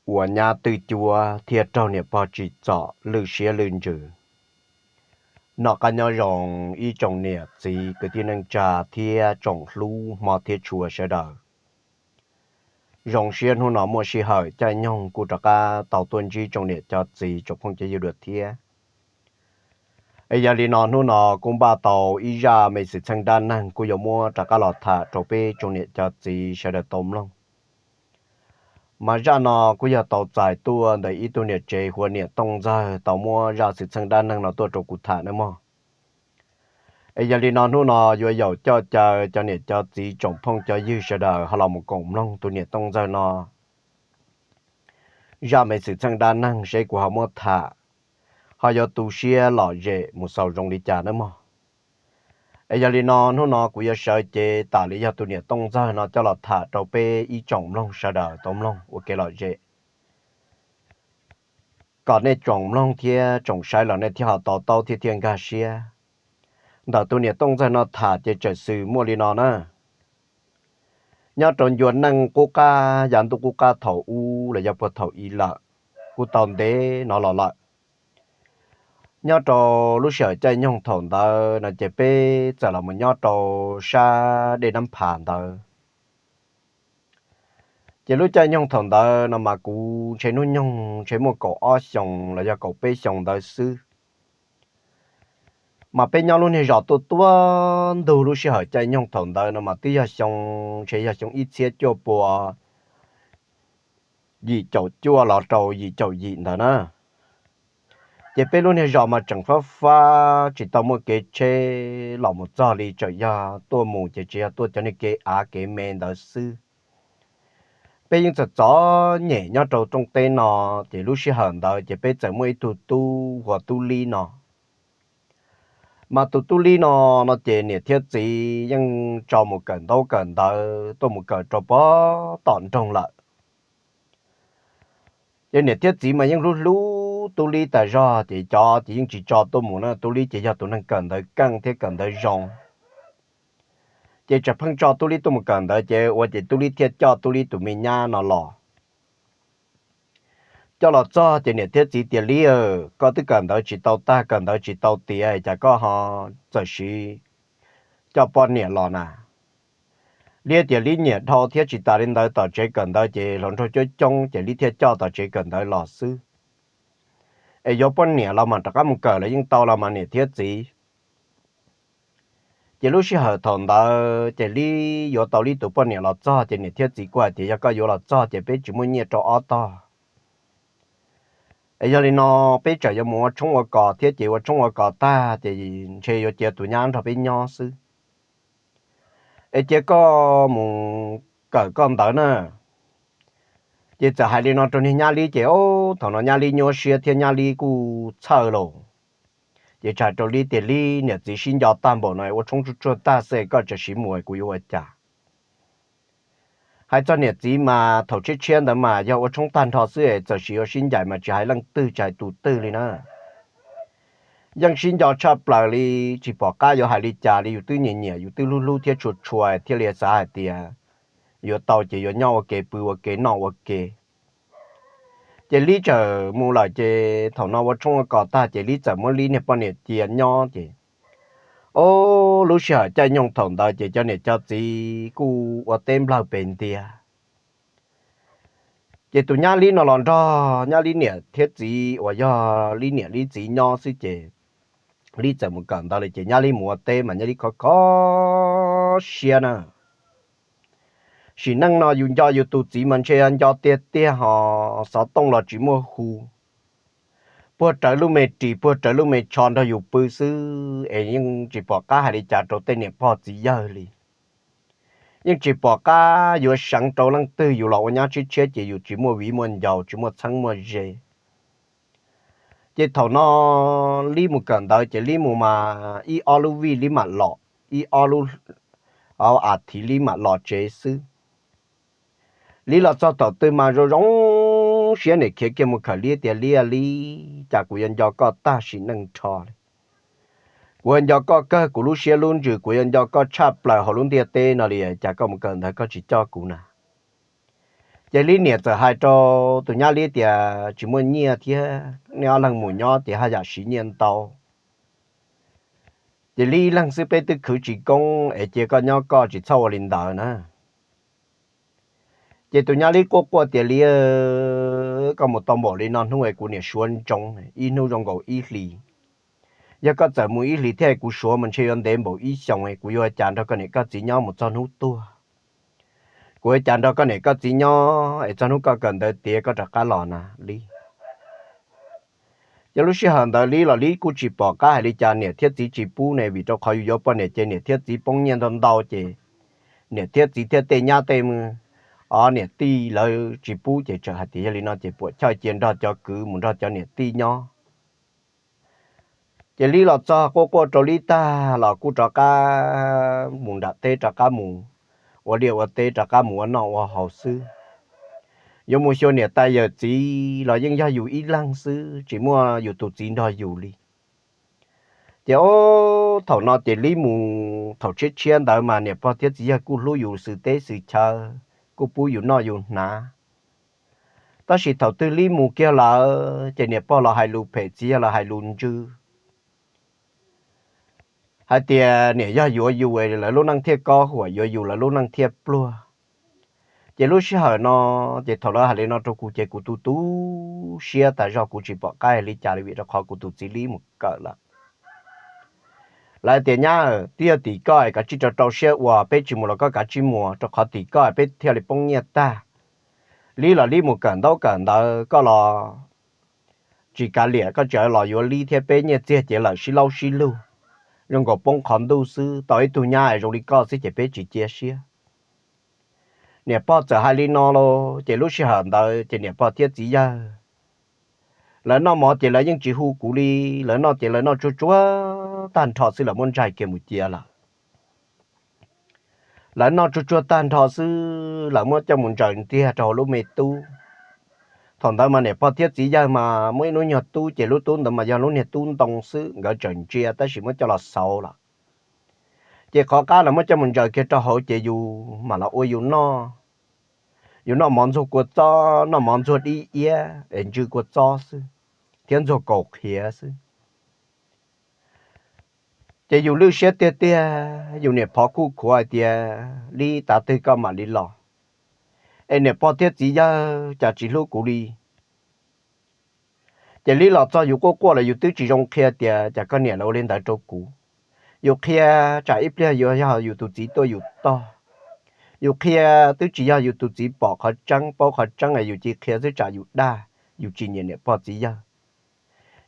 Ua nyab twj cuab thiab raug niam pog tsim txom lwj siab lwj ntsws. Noj qab nyob zoo ib tsoom niam txiv kwv tij neej tsa thiab tsoom hlub hmov thiab tshua sawv daws. Zoo siab hnub no muaj sij hawm caij nyoog kuj rov qab tau tuaj ntsib tsoom niam cov txiv tsoom phooj cov ywg dua thiab. Es yog li no hnub no kuj npaj tau ib zaj me xwm txheej dab neeg kuj yuav muab rov qab los tham rau peb tsoom niam cov txiv sawv daws tau mloog. Mas zaj no kuj yog tau txais tuaj ntawm ib tug niam tsev hu ua niam Tooj Ntxawg tau muab zaj xwm txheej dab neeg no tuaj rau kuv tham nawb mog. Es yog li no hnub no yuav yaum coj caw cov niam cov txiv tsoom phooj cov ywg sawv daws ho los mus koom mloog tus niam Tooj Ntxawg no zaj me xwm txheej dab neeg seb kuv ho muab tham ho yuav tu siab lom zem mus xaus zoo li cas nawb mog. Es yog li no hnub no kuv yuav sawv cev tas li yog tus niam Tooj Ntxawg no coj los tham rau peb ib tsoom mloog sawv daws tau mloog ua kev lom zem, kom nej tsoom mloog thiab tsoom saib los nej thiaj ho to taub thiab thiaj nkag siab. Ntawm tus niam Tooj Ntxawg no tham ces txawm xwm muaj li no na. Nyob rau ncua neej qub qab yav ntuj qub qab thaum ub los yog puag thaum ub lawm, kuj tau ntev no los lawm. Nyob rau lub sij hawm caij nyoog thaum ntawd no ces peb txawm los mus nyob rau sab dej Nab Phas ntawd. Ces lub caij nyoog thaum ntawd no mas kuv ntshe hnub nyoog ntshe muaj kaum ob xyoos los yog kaum peb xyoos ntawd xwb. Mas peb nyob lub niag zos tuaj tuaj ntug lub sij hawm caij nyoog thaum ntawd no mas twb yog xyoo, ntshe yog xyoo ib txhiab cuaj pua yim caum cuaj los rau yim caum yim ntawd na. Ces peb lub niag zos mas tseem fab fab tsis tau muaj kev tsheb los mus txog li, tseem yog tuaj mus ces tsis yog tuaj cov niag kev av kev me ntawd xwb. Peb yeej txom txom nyem nyob rau rooj teb no, ces lub sij hawm ntawd ces peb txawm muaj ib tug tub hu ua Tub Lib no. Mas tus Tub Lib no, no ces niam thiab txiv yeej tso mus kawm ntaub kawm ntawv tuaj mus kawm rau pog tom nroog lawm. Ces niam thiab txiv mas yeej hlub hlub Tub Lib tas zog, ces cov ces yeej tsis tso tuaj mus na, Tub Lib ces yog tus neeg kawm ntawv keej thiab kawm ntawv zoo. Ces tseem pheej tso Tub Lib tuaj mus kawm ntawv, ces ua ces Tub Lib thiaj coj Tub Lib tus me nyab no los. Coj los txog ces niam thiab txiv tias, Lib, koj twb kawm ntawv tsis tau tag, kawm ntawv tsis tau tiav, cas koj ho txawm siv coj poj niam los na? Lib tias Lib nyiam dhau thiab tsis tas li ntawd tom tsev kawm ntawv ces hluas nraug coob coob ces Lib thiaj coj tom tsev kawm ntawv los xwb. Es yuav poj niam los mam rov qab mus kawm los yeej tau los mas niam thiab txiv. Ces lub sij hawm thaum ntawd ces Lib yuav tau Lib tus poj niam los txog ces niam thiab txiv kuj hais tias, Yog koj yuav los txog ces peb tsis muaj nyiaj rau ob tog. Es yog li no peb tseem yuav mus ua tshoob ua kos thiab, ces ua tshoob ua kos tag ces ntshe yuav cia tus nyab nrog peb nyob xwb. Es cia koj mus kawm koj ntawv na. Ces txawm hais li no rau niag nyab Lib ces, o, thaum no nyab Lib nyuaj siab thiab nyab Lib kuj txhawj lauj. Ces txawm hais rau Lib tias, Lib, niam txiv sib nco tag npaum no, ua tshoob tsuag tsuag tag xwb koj tseem siv mus kuv yuav ua cas? Hais txog niam txiv mas thaum tshiab tshiab ntawd mas yog ua tshoob tag nrho xwb es txawm siv ua sib ncaim mas tsis hais leej twg tsis hais tus twg li na. Yeej sib nco tshaj plaws li, tsis pom qab yuav hais li cas li, yus twb nyiam nyiam yus twb hlub hlub thiab tshua tshua thiaj li xav hais tias yuav tau ces yuav nyob ua ke pw ua ke noj ua ke. Ces Lib txawm mus lawm ces thaum no ua tshoob ua kos tag ces Lib txawm muab Lib niag poj niam cia nyob ces, o, lub sij hawm caij nyoog thaum ntawd ces cov niam cov txiv kuj ua teb nplawg pes ntiag. Ces tus nyab Lib no los nrog nyab Lib niam thiab txiv uas yog Lib niam Lib txiv nyob xwb ces Lib txawm mus kawm ntawv li ces nyab Lib mus ua teb mas nyab Lib khov kho siab na. Sim neej no yus nco yus tus txiv mas ntshe nco tiag tiag ho xov tooj los tsis muaj hu. Puag rawv lub me ris puag rawv lub me tsho nrog yus pw xwb es yeej tsis pom qab hais li cas rau tej niam pog txiv yawg li. Yeej tsis pom qab yuav seev rau leej twg, yus los ua nyab tshiab tshiab ces yus tsis muaj viv muaj ncaus tsis muaj txheeb muaj ze. Ces thaum no Lib mus kawm ntawv ces Lib mus mas ib ob lub vij Lib mam los, ib ob lub a thiv Lib mam los tsev xwb. Lib los txog thaum twg mas zoo zoo siab niam khiav kiag mus khawm Lib tias, Lib, Lib, cas kuv yuav nco koj tag sim neej nrho li. Kuv yuav nco koj kawg kuv lub siab lub ntsws, kuv yuav nco koj tshaj plaws hauv lub ntiaj teb no li, cas koj mus kawm ntawv koj tsis coj kuv na? Ces Lib niam txawm hais rau tus nyab Lib tias, Tsis muaj nyiaj thiab, nej ob leeg mus nyob ces haj yam siv nyiaj ntau. Ces Lib ib leeg xwb peb twb khwv tsis koob es cia koj nyob koj, tsis txhob ua li ntawd na. Ces tus nyab Lib quaj quaj tias, Lib, koj mus tau npaum li no hnub es kuv niam suav ntsoov, ib hnub zoo nkaus ib hlis. Yog koj txawm mus ib hlis thiab kuv suav mas ntshe yuav ntev npaum ib xyoos, kuv yuav ua cas nrog koj niam koj txiv nyob mus txog hnub tuag? Kuv ua cas nrog koj niam koj txiv nyob es txog hnub koj kawm ntawv tiav koj rov qab los na, Lib? Ces lub sij hawm ntawd Lib los Lib kuj tsis pom qab hais li cas, niam thiab txiv tsis pub ne, vim rau qhov yus yuav poj niam ces niam thiab txiv poob nyiaj ntau ntau ces niam thiab txiv thiab tej nyab tej mw, ob niam tij lawv tsis pub ces txawm hais tias yog li no ces puam chawj cia nrog cov kwv mus nrog cov niam tij nyob. Ces Lib los txog quaj quaj rau Lib tag los kuj rov qab mus nram teb, rov qab mus ua liaj ua teb, rov qab mus ua noj ua haus xwb. Yuav mus xyuas niam tais yawm txiv los yeej yog yus ib leeg xwb, tsis muaj yus tus txiv nrog yus li. Ces ob thaum no ces Lib mus thaum tshiab tshiab ntawd mas niam pog thiab txiv yawg kuj hlub yus xwm teb xwm chaw, kuj pub yus noj yus hnav. Tab sis thaum twg Lib mus kiag lawm ces niam pog los hais lus phem, txiv yawg los hais lus ntsws, hais tias niam yog yuav yus lawv lub neej thiaj kob huam, yuav yus lawv lub neej thiaj pluag. Ces lub sij hawm no, ces thaum lawv hais li no rau kuv ces kuv tu tu siab tas zog, kuv tsis pom qab li cas li vim rau qhov kuv tus txiv Lib mus kawm lawm. Lawv tias, Nyab, twb yog tim koj, kav tsij rau rau siab ua, peb tsis mus los koj kav tsij mus, rau qhov tim koj peb thiaj li poob nyiaj tag. Lib los Lib mus kawm ntaub kawm ntawv, koj los tsis kav liam, koj tseem los yuav Lib thiab peb nyiaj txiag ces lawm sib laub sib lug, zoo nkaus poob qhov ntuj xwb, tau ib tug nyab zoo li koj xwb ces peb tsis cia siab. Niam pog txawm hais li no los ces lub sij hawm ntawd ces niam pog thiab txiv yawg lawv noj mov ces lawv yeej tsis hu kuv li, lawv noj ces lawv noj tsuag tsuag tag nrho xwb lawv muab ntsais kiag mus cia lawm. Lawv noj tsuag tsuag tag nrho xwb lawv muab coj mus ntsaws ntiag rau hauv lub me tub. Thaum ntawd mas niam pog thiab txiv yawg mas muaj ib lub nyuag tub ces lub tub ntawd mas yog lub niag tub ntoo xwb, nkawd tseem ntsia tab sis muab coj los xauv lawm. Ces qhov qab lawv muab coj mus ntsaws kiag rau hauv ces yus mam los ua yus noj. Yus noj mov ntxuag kua txob, noj mov ntxuag dib iab es ntsw kua txob xwb, thiab ntxuag kaus qhiav xwb. Ces yus lwj siab tiag tiag, yus niam phov kuj khuav hais tias, Lib, tav twg koj mam li los? Es niam pog thiab txiv yawg cas tsis hlub kuv li. Ces Lib los txog yus quaj quaj los yus twb tsis zoo qhia tias cas koj niam lawv ua li ntawd rau kuv. Yus qhia tsam ib pliag yuav yog yus tus txiv tuaj yus tog. Yus qhia twb tsis yog yus tus txiv pom qhov tseeb paub qhov tseeb es yus cia qhia xwb tsam yus dag, yus tsis nyiam niam pog txiv yawg.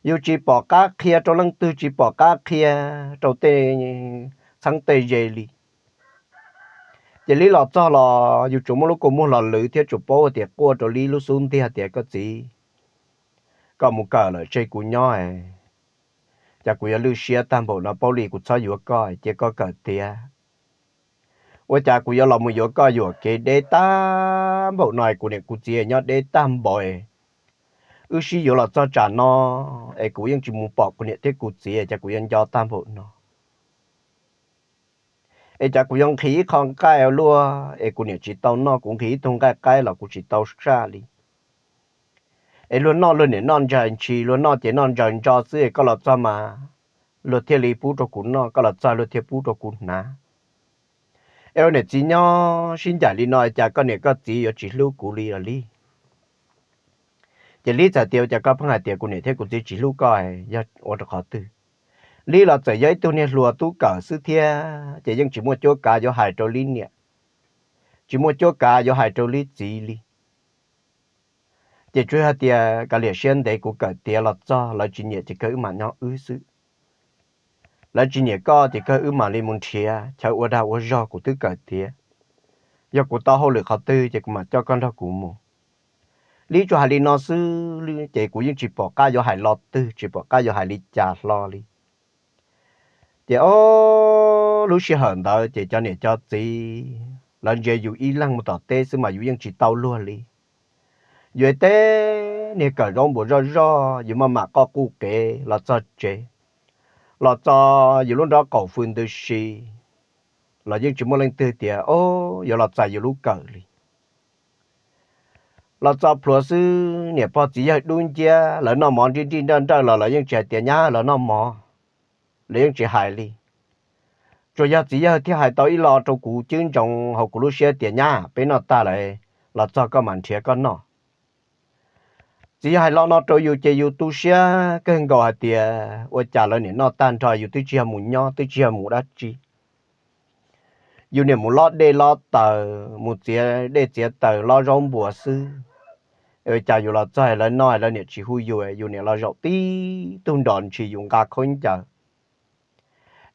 Yus tsis pom qab qhia rau leej twg, tsis pom qab qhia rau tej txheeb tej ze li. Ces Lib los txog los yus tsuas muab lub kua muag los lwv thiab tsuas paub tias quaj rau Lib lub xub ntiag tias, Koj txiv, koj mus kawm lawm tseg kuv nyob, cas kuv yuav lwj siab tag npaum no, paub li kuv txhob yuav koj, cia koj kawm tiav. Ua cas kuv yuav los mus yuav koj yuam kev deb tag npaum no, kuv niam kuv txiv nyob deb tag npaum, wb sib yuav los txog tsam no es kuv yeej tsis mus pom kuv niam thiab kuv txiv, cas kuv yuav nco tag npaum no. Es cas kuv yuav nqhis ib qho nqaij ua luaj es kuv niam tsis tau noj, kuv nqhis ib tug nqaij qaib los kuv tsis tau saj li. Es luag noj luag niam noj ntsaws ntshis, luag noj ces noj ntsaws ntso xwb, es koj los txog mas luag thiaj li pub rau kuv noj, koj los txog luag thiaj pub rau kuv hnav. Es ua niam txiv nyob sib ncaim li no cas koj niam koj txiv yuav tsis hlub kuv li los Lib? Ces Lib txawm tias, Ua cas koj pheej hais tias kuv niam thiab kuv txiv tsis hlub koj, yog ua rau qhov twg? Lib los txawm yog ib tug niag hluas tub kawm xwb thiab ces yeej tsis muaj cuab kav yuav hais rau Lib niam, tsis muaj cuab kav yuav hais rau Lib txiv li. Ces tsuas hais tias, Kav liam siab ntev, kuv kawm tiav los txog, lawv tsis nyiam ces kawg wb mam nyob wb xwb. Lawv tsis nyiam koj ces kawg wb mam li mus nrhiav chaw ua dag ua zog, kuv twb kawm tiav. Yog kuv tau hauj lwm qhov twg ces kuv mam coj koj nrog kuv mus. Lib tsuas hais li no xwb ces kuv yeej tsis pom qab yuav hais lo twg, tsis pom qab yuav hais li cas hlo li. Ces ob lub sij hawm ntawd ces cov niam cov txiv lawv ntsia yus ib leeg mus tom teb xwb mas yus yeej tsis tau luag li. Yus tej niag kawm zaub npua zoj zoj, yus maj mam qoj quj qev los txog tsev, los txog yus lub nrob qaum fws ntws si, los yeej tsis muaj leej twg tias, O, yuav los txais yus lub kawm li. Los txo plhuav xwb, niam pog txiv yawg dub nciab, lawv noj mov nrij nrij nrawj nrawj los lawv yeej tsis hais tias nyab los noj mov, lawv yeej tsis hais li. Tsuas yog txiv yawg thiaj hais tau ib lo rau kuv cwb ntsoov hauv kuv lub siab tias nyab, peb noj tag lawm, los txog koj mam nrhiav koj noj. Txiv yawg hais lo no rau yus ces yus tu siab kawg nkaus hais tias ua cas lawv niam noj tag nrho yus twb tsis yog mus nyob twb tsis yog mus dab tsi. Yus niam mus lob dej lob taws, mus txiav dej txiav taws lob zaub npuas xwb. Ua cas yus los txog lawv noj lawv niam tsis hu yus, yus niam los zaum tib tug nrov ntshis yus nqa khaub ncaws.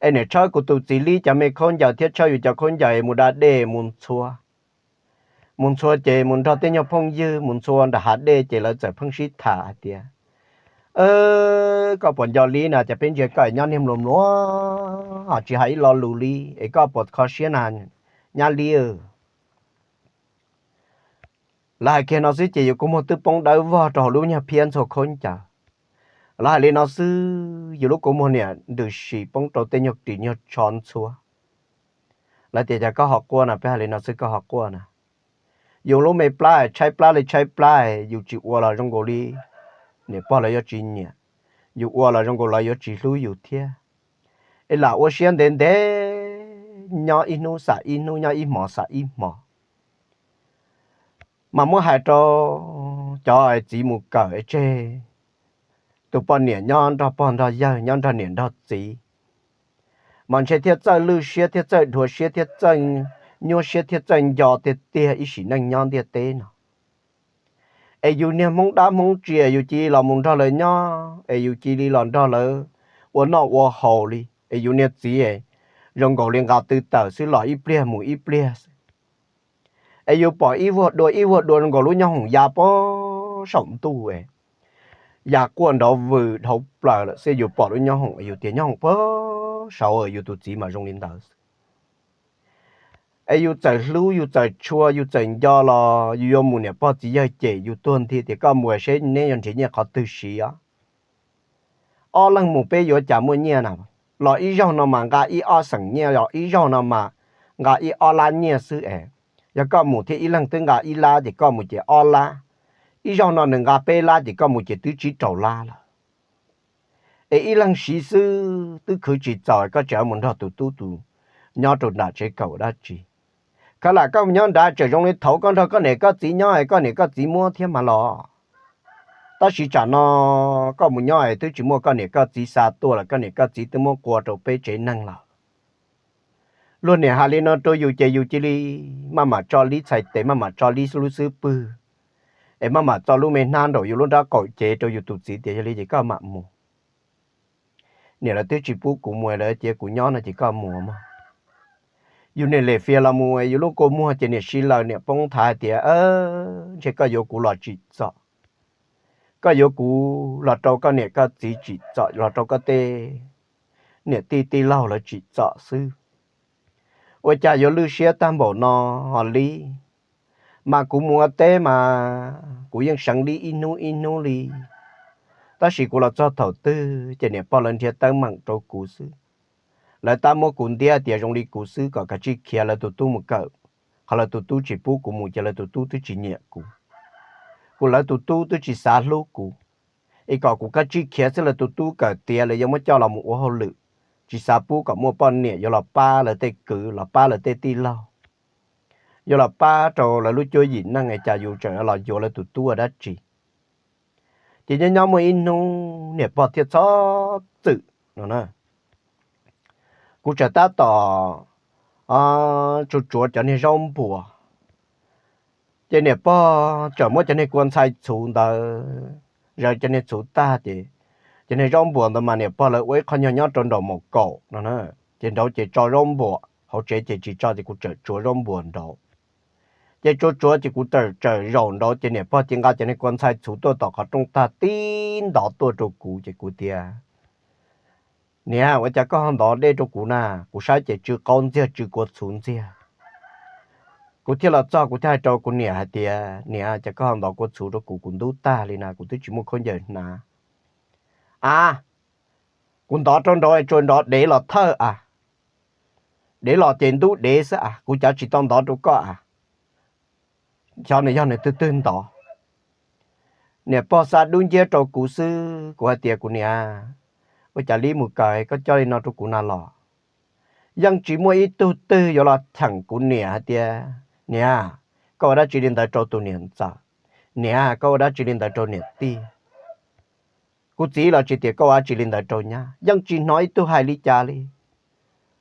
Es niam tshawb kuv tus txiv Lib cov me khaub ncaws thiab tshawb yus cov khaub ncaws mus da dej mus ntxhua. Mus ntxhua ces mus nrog tej nyuag phooj ywg mus ntxhua nram hav dej ces lawv txawm pheej sib tham hais tias, koj puas nco Lib na, cas peb ntsia koj nyob niag mluas mluas, tsis hais ib lo lus li, es koj puas kho siab na, nyab Lib. Lawv hais kiag no xwb ces yus kua muag twb poob dawb vog rau hauv lub nyuag phiab ntxhua khaub ncaws. Lawv hais li no xwb yus lub kua muag niam ntws sim poob rau tej nyuag ris nyuag tsho ntxhua. Lawv tias cas koj ho quaj na, peb hais li no xwb koj ho quaj na. Yus lub me plab tshaib plab li tshaib plab, yus tsis ua los zoo nkaus li niam pog lawv yuav tsis nyiam, yus ua los zoo nkaus lawv yuav tsis hlub yus thiab. Es lam ua siab ntev ntev, nyob ib hnub xam ib hnub, nyob ib hmos xam ib hmos. Mas muab hais rau cov txiv mus kawm es tseg tus poj niam nyob nrog pog nrog yawg, nyob nrog niam nrog txiv, mas ntshe thiaj txawj lwj siab thiab txawj dhuav siab thiab txawj nyuaj siab thiab txawj nco tiag tiag ib sim neej nyob ntiaj teb no. Es yus niag Hmoob dab Hmoob tsias yus cia li los mus nrog lawv nyob, es yus cia li los nrog lawv ua noj ua haus li, es yus niag txiv zoo nkaus li nqa tw tawm xwb, los ib pliag mus ib pliag xwb. Es yus pom ib vuag dua ib vuag dua zoo nkaus lub nyob hoom ya puag saum ntuj, ya quaj nrov vwm dhau plaws lawm xwb, yus pom lub nyob hoom, yus tias nyob hoom puag saud, yus tus txiv mas zoo li ntawd xwb. Es yus txawm hlub yus txawm tshua yus txawm nco los yus yuav mus niam pog txiv yawg cem yus tuag nthi tias koj mus seb neb yuav nrhiav nyiaj qhov twg siv os. Ob leeg mus peb yuav cas muaj nyiaj na, los ib zaug no mas nqa ib ob xeem nyiaj, los ib zaug no mas nqa ib ob lab nyiaj xwb es. Yog koj mus thiab ib leeg twb nqa ib lab ces koj mus ces ob lab, ib zaug no nws nqa peb lab ces koj mus ces twb tsib rau lab lawm. Es ib leeg siv xwb twb khwv tsis txaus, koj tseem mus nrog tus tub tus nyob rau nram tsev kaum dab tsi? Khav lam koj mus nyob nrad tseem zoo li thaud koj nrog koj niam koj txiv nyob es koj niam koj txiv muab thiab mas los. Tab sis tsam no koj mus nyob es twb tsis muaj koj niam koj txiv xa tuaj lawm, koj niam koj txiv twb muab qua rau peb tsev neeg lawm. Luag niam hais li no rau yus ces yus cia li maj mam tso Lib txhais tes, maj mam tso Lib lub xub pwg, es maj mam txo lub me hnab nraum yus lub nrab qaum cev rau yus tus txiv tias yog li ces koj mam mus. Niam lawv twb tsis pub kuv mus, lawv cia kuv nyob no ces koj mus mog. Yus niam lem fias los mus, yus lub kua muag ces niam si laws niam poob nthav hais tias ntshe koj yuav kuv los tsim txom, koj yuav kuv los rau koj niam koj txiv tsim txom, los rau koj tej niam tij tij laug lawv tsim txom xwb. Ua cas yuav lwj siab tag npaum no li? Mas kuv mus ua teb mas kuv yeej seev Lib ib hnub ib hnub li, tab sis kuv los txog thaum twg ces niam pog lawv nrhiav teeb meem rau kuv xwb. Lawv tab muab kuv ntiab tias zoo li kuv xwb kom kav tsij khiav lawv tus tub mus kawm, qhov lawv tus tub tsis pub kuv mus ces lawv tus tub twb tsis nyiam kuv, kuv lawv tus tub twb tsis xav hlub kuv. Es kom kuv kav tsij khiav xwb, lawv tus tub kawm tiav lawv yuav muab coj los mus ua hauj lwm, tsis xav pub kom muaj poj niam yuav los pab lawv tej kwv, los pab lawv tej tij laug, yuav los pab rau lawv lub cuab yim neej, cas yus tseem los yuav lawv tus tub ua dab tsi? Ces nyob nyob muaj ib hnub niam pog thiaj txhob txwm no, kuv tseem tab tom tsuav tsuav cov niag zaub npuas, ces niam pog tseem muab cov niag kua ntxhai txhuv ntawd, zaws cov niag txhuv tag ces cov niag zaub npuas ntawd mas niam pog lawv ua ib qho nyuag nyob rau nraum maum kaum no, ces nraud ces tso zaub npuas, hauv tsev ces tsis tso ces kuv tseem tsuav zaub npuas nraud. Ces tsuav tsuav ces kuv tseem zaum nraud ces niam pog cia nqa cov niag kua ntxhai txhuv tuaj tom qhov rooj tag tib ntov tuaj rau kuv ces kuv tias, niam, ua cas koj ho ntov dej rau kuv na? Kuv saib ces tsw qaub ntxiag tsw kua txhuv ntxiag. Kuv thiaj los txog kuv thiaj hais rau kuv niam hais tias, niam, cas koj ho ntov kua txhuv rau kuv, kuv ntub tag li na, kuv twb tsis muaj khaub ncaws hnav. A, kuv ntov rau nraud tsuas nrov dev los thawj a, dev los ces ntub dev xwb a, kuv cav tsis tau ntov rau koj a. Xyov nws yog nws twg twg ntov. Niam pog xa dub nciab rau kuv xwb, kuv hais tias, kuv niam, ua cas li mus kawm koj coj li no rau kuv na los? Yeej tsis muaj ib tug twg yuav los cheem kuv niam hais tias, niam, koj ua dab tsi li ntawd rau tus niam ntxawm, niam, koj ua dab tsi li ntawd rau niam tij. Kuv txiv los tsis tias koj ua dab tsi li ntawd rau nyab, yeej tsis hnov ib tug hais li cas li.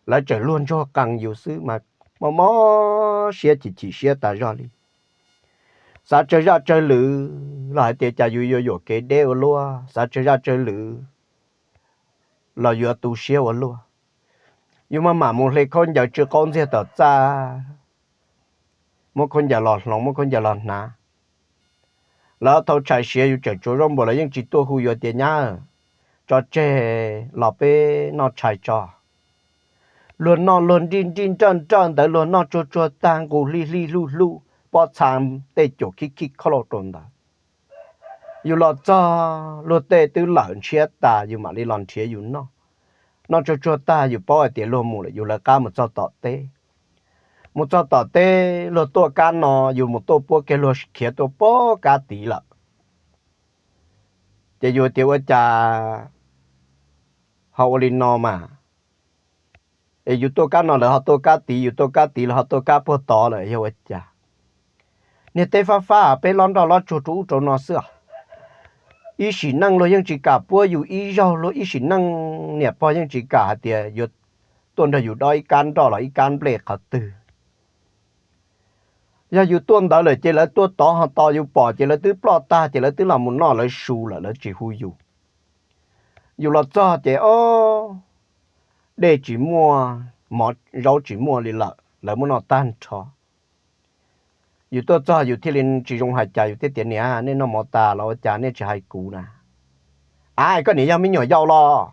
Lawv tseem luag ntsuag qees yus xwb mas mob mob siab chim chim siab tas zog li. Xav tsawg zaj tsawg lwm los hais tias cas yus yuav yuam kev deb ua luaj, xav tsawg zaj tsawg lwm los yuav tu siab ua luaj. Yus maj mam mus hle khaub ncaws tsw qaub ntxiag tom txaj, muab khaub ncaws los hloov, muab khaub ncaws los hnav. Lawv thau tshais siav yus tseem tsuav zaub npua, lawv yeej tsis tuaj hu yus tias nyab, tso tseg los peb noj tshais tso. Luag noj luag nrij nrij nraj nraj ntawd, luag noj tsuag tsuag tag nqus hli hli hluj hluj, pob txha tej cuam khib khib khauj lauj rau ntawd. Yus los txog luag tej twb lawm ntshiab tas, yus mam li los nrhiav yus noj. Noj tsuag tsuag tag yus paub hais tias luag mus lawm, yus lawv qab mus txog tom teb. Mus txog tom teb luag tuaj kab no, yus mus tuaj puab kiag, luag khiav tuaj puab kab tid lawm. Ces yus tias ua cas ho ua li no mas, es yus tuaj kab no lawv ho tuaj kab tid, yus tuaj kab tid lawv ho tuaj kab puag tod lawm yog ua cas? Niag teb fab fab peb lob nroj lob tsuag rau ub rau no xwb os. Ib sim neej luag yeej tsis kam puab yus ib zaug, luag ib sim neej niam pog yeej tsis kam hais tias yuav tuaj nrog yus dob ib kab nroj los ib kab nplej qhov twg. Yog yus tuaj ntawd lawm ces lawv tuaj tod ho tos yus pom ces lawv twb ploj tag ces lawv twb los mus noj lawv su lawm, lawv tsis hu yus. Yus los txog ces o, dej tsis muaj, mov zaub tsis muaj li lawm, lawv muab noj tag nrho. Yus tuaj txog yus thiaj li tsis zoo hais cas, yus thiaj tias niam, nej noj mov tas los ua cas nej tsis hais kuv na? Ab, koj niam yog me nyuam yaus los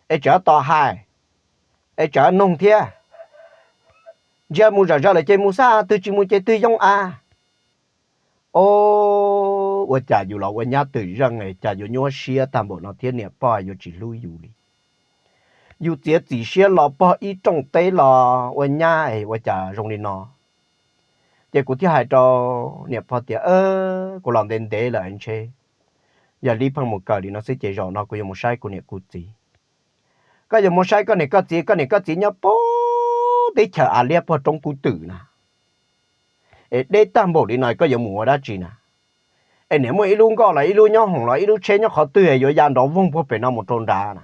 es tseem tos hais, es tseem noog thiab. Ntsia mus zam zaws lawm ces mus xwb, twg tsis mus ces twg yoo av. O, ua cas yus los ua nyab twm zeej cas yuav nyuaj siab tag npaum no thiab, niam pog yuav tsis hlub yus li. Yus txiav txim siab los pog ib rooj teb los ua nyab es ua cas zoo li no. Ces kuv thiaj hais rau niam pog tias, kuv los ntev ntev lawm ntshe yog li pheej mus kawm li no xwb ces zaum no kuv yuav mus saib kuv niam kuv txiv. Koj yuav mus saib koj niam koj txiv, koj niam koj txiv nyob puag teb chaws av liab puag roob kub twm na. Es deb tag npaum li no koj yuav mus ua dab tsi na? Es niam muaj ib lub nkoj los ib lub nyoob hoom los ib lub tsheb nyob qhov twg yuav ya nrov voog puag pem no mus rau nrad na?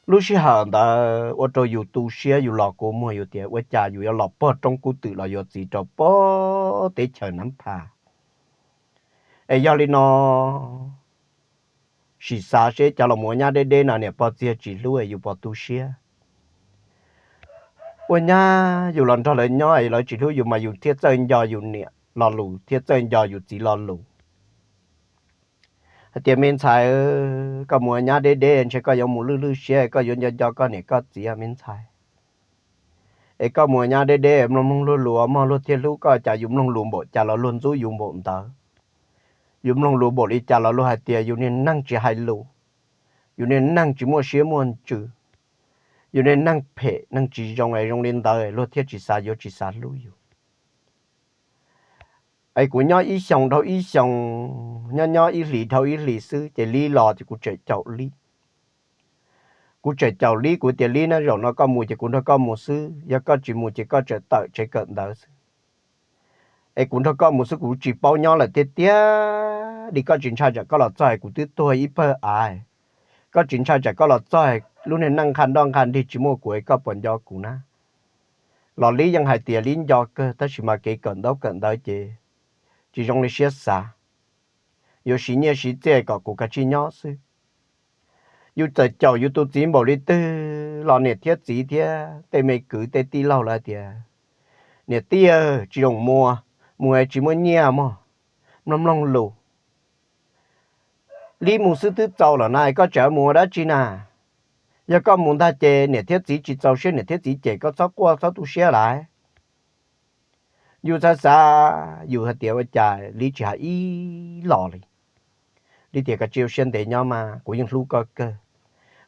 Lub sij hawm ntawd ua rau yus tu siab, yus los kua muag, yus tias ua cas yus yuav los puag roob kub twm los yuav txiv rau puag teb chaws nab pha. Es yog li no, sim xav seb cov los mus ua nyab deb deb no niam pog txiv tsis hlub yus puas tu siab. Ua nyab yus los nrog lawv nyob es lawv tsis hlub yus mas yus thiaj txawj nco yus niam lo lus, thiaj txawj nco yus txiv lo lus. Hais tias me ntxhais, koj mus ua nyab deb deb ntshe koj yuav mus lwj lwj siab, koj yuav nco nco koj niam koj txiv me ntxhais. Es koj mus ua nyab deb deb mloog mloog luag lus, mog luag thiaj hlub koj, cas yus mloog lus npaum cas los luag ntxub yus npaum ntawd. Yus mloog lus npaum li cas los luag hais tias yus niag neeg tsis hais lus, yus niag neeg tsis muaj siab muaj ntsws, yus niag neeg phem neeg tsis zoo es zoo li ntawd luag thiaj tsis xav yuav tsis xav hlub yus. Es kuv nyob ib xyoos dhau ib xyoos, nyob nyob ib hlis dhau ib hlis xwb ces Lib los ces kuv tseem caum Lib. Kuv tseem caum Lib, kuv tias Lib na, zaum no koj mus ces kuv nrog koj mus xwb, yog koj tsis mus ces koj tseem tawm tsev kawm ntawv xwb. Es kuv nrog koj mus xwb, kuv tsis paub nyob lawm tiag tiag li. Koj tsis ntshai tsam koj los txog es kuv twb tuag ib pawg av? Koj tsis ntshai tsam koj los txog es lub niag neej nqha nroj nqha nrig tsis muaj kuv es koj puas nco kuv na? Los Lib yeej hais tias Lib nco kawg tab sis mas kev kawm ntaub kawm ntawv ces tsis zoo li siab xav, yuav siv nyiaj siv txiaj kom kuv kav tsij nyob xwb. Yus txawm caum yus tus txiv npaum li twg los niam thiab txiv thiab tej me kwv tej tij laug lawv tias, niam tij, tsis zoo mus, mus es tsis muaj nyiaj mog, mloog mloog lus. Lib mus xwb twb txaus lawm na, koj tseem mus ua dab tsi na? Yog koj mus ntag ces niam thiab txiv tsis txaus siab, niam thiab txiv cem koj, txhob quaj txhob tu siab lawm. Yus xav xav yus hais tias ua cas Lib tsis hais ib los li. Lib tias koj tsis ua siab ntev nyob mas, kuv yeej hlub koj kawg,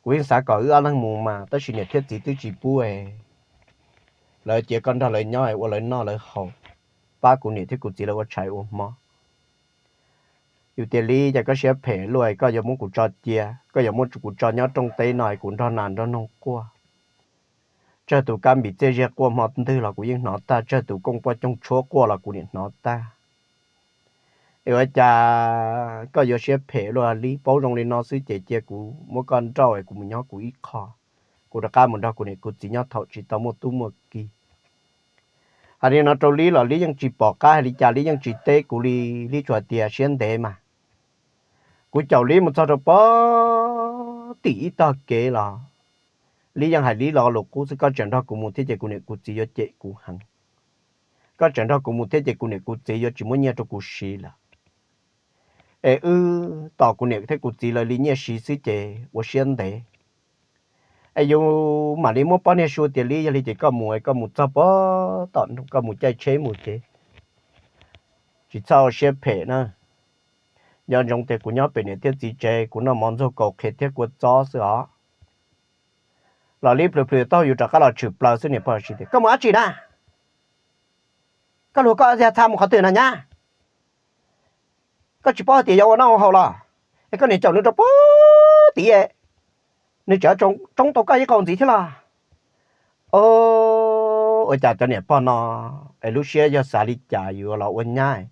kuv yeej xav kom wb ob leeg mus mas tab sis niam thiab txiv twb tsis pub es lawv cia koj nrog lawv nyob es ua lawv noj lawv haus, pab kuv niam thiab kuv txiv lawv ua tshais ua hmo. Yus tias, Li, cas koj siab phem luaj, koj yuav muab kuv tso cia, koj yuav muab kuv tso nyob rooj teb no es kuv nrog nas nrog noog quaj. Tsawg tus kab npis txiaj ziag quaj hmo ntwg los kuv yeej hnov tag, tsawg tus kooj poj coog tshuab quaj los kuv niam hnov tag. Es ua cas koj yuav siab phem luaj li? Paub zoo li no xwb ces cia kuv muab koj nrauj es kuv mus nyob kuv ib qho, kuv rov qab mus nrog kuv niam kuv txiv nyob thaum tsis tau muaj tub muaj ki. Hais li no rau Lib los Lib yeej tsis pom qab hais li cas, Lib yeej tsis teb kuv li. Lib tsuas tias, Siab ntev mas. Kuv caum Lib mus txog rau pem tim ib tog kev los Lib yeej hais Lib lo lus qub xwb, Koj tseem nrog kuv mus thiab ces kuv niam kuv txiv yuav cem kuv heev. Koj tseem nrog kuv mus thiab ces kuv niam kuv txiv yuav tsis muab nyiaj rau kuv siv lawm. Es wb tos kuv niam thiab kuv txiv lawv li nyiaj siv xwb ces ua siab ntev. Es yus mam li muab pob niag su tias, Lib, yog li ces koj mus, koj mus txog pem tom, koj mus caij tsheb mus ces tsis txhob ua siab phem na. Nco ntsoov tias kuv nyob pem niam thiab txiv tsev, kuv noj mov ntxuag kaus qhiav thiab kua txob xwb os. Los Lib plhws plhws taub hau yus rov qab los tshwm plaws xwb, niam pog tias, Koj mus dab tsi na? Koj luag koj ua txha mus qhov twg no nyab? Koj tsis paub hais tias yuav ua noj ua haus los? Es koj niam caum nws rau pem tid, nws tseem tsoob tau koj ib qho ntxiv thiab los? Ua cas cov niam pog no es lub siab yog xav li cas yus los ua nyab?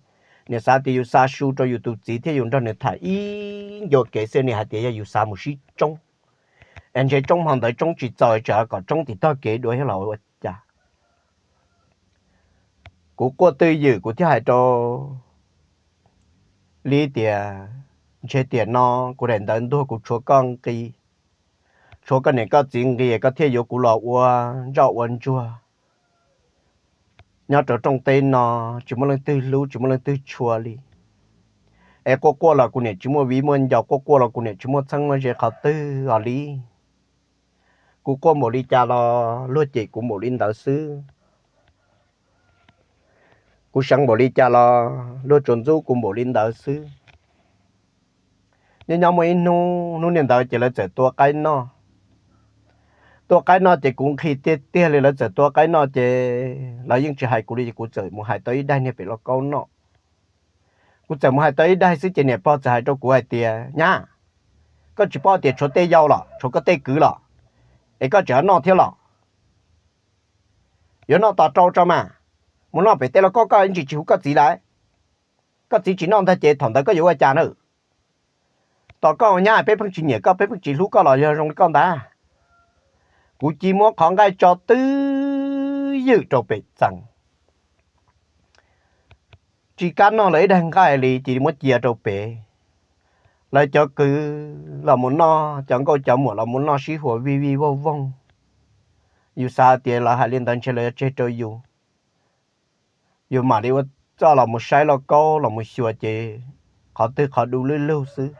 Niam xav tias yus xa su rau yus tus txiv thiab yus nrog nws tham ib ncua kev xwb, niam hais tias yog yus xav mus sib tsoob, es ntshe tsoob hmo ntawd tsoob tsis txaus, tsam kom tsoob tim tog kev dua thiab los ua cas? Kuv quaj twj ywm kuv thiaj hais rau Lib tias, Ntshe tiam no kuv daim ntawv ntuag kuv tshuav koj nqi, tshuav koj niam koj txiv nqi, koj thiaj yuav kuv los ua ntsoj ua ntsuag nyob rau rooj teb no, tsis muaj leej twg hlub tsis muaj leej twg tshua li. Es quaj quaj los kuv niam tsis muaj viv muaj ncaus, quaj quaj los kuv niam tsis muaj txheeb muaj ze qhov twg os Lib. Kuv quaj npaum li cas los luag cem kuv npaum li ntawd xwb. Kuv seev npaum li cas los luag tsuas ntxub kuv npaum li ntawd xwb. Nyob nyob muaj ib hnub, hnub niaj ntawd ces lawv txawm tua qaib noj. Tua qaib noj ces kuv nqhis tiag tiag li, lawv txawm tua qaib noj ces lawv yeej tsis hais kuv li ces kuv txawm mus hais tau ib daig niag pem lauj kaub noj. Kuv txawm mus hais tau ib daig xwb ces niam pog txawm hais rau kuv hais tias, Nyab, koj tsis paub tias tshuav tej yau los tshuav koj tej kwv los, es koj tseem noj thiab los? Yuav noj tos rau tso mas, mus noj pem tej lauj kaub, koj ib ntsis tsis hu koj txiv lawm. Koj txiv tsis noj ntag ces thaum ntawd koj yuav ua cas na? Tos koj nyab, peb pheej tsis nyiam koj, peb pheej tsis hlub koj los yog zoo li koj ntag. Kuv cia muab qhov nqaij tso twj ywm rau pem txee, tsis kam noj lawv ib daig nqaij li, cia muab cia rau pem. Lawv cov kwv los mus noj, cov nkauj cov muam los mus noj sib huas vij vij voog voog. Yus xav tias lawv hais li ntawd ntshe lawv yuav tseg rau yus, yus mam li ua txoj los mus saib lauj kaub los mus xyuas ces qhov twg qhov du lwj lug xwb.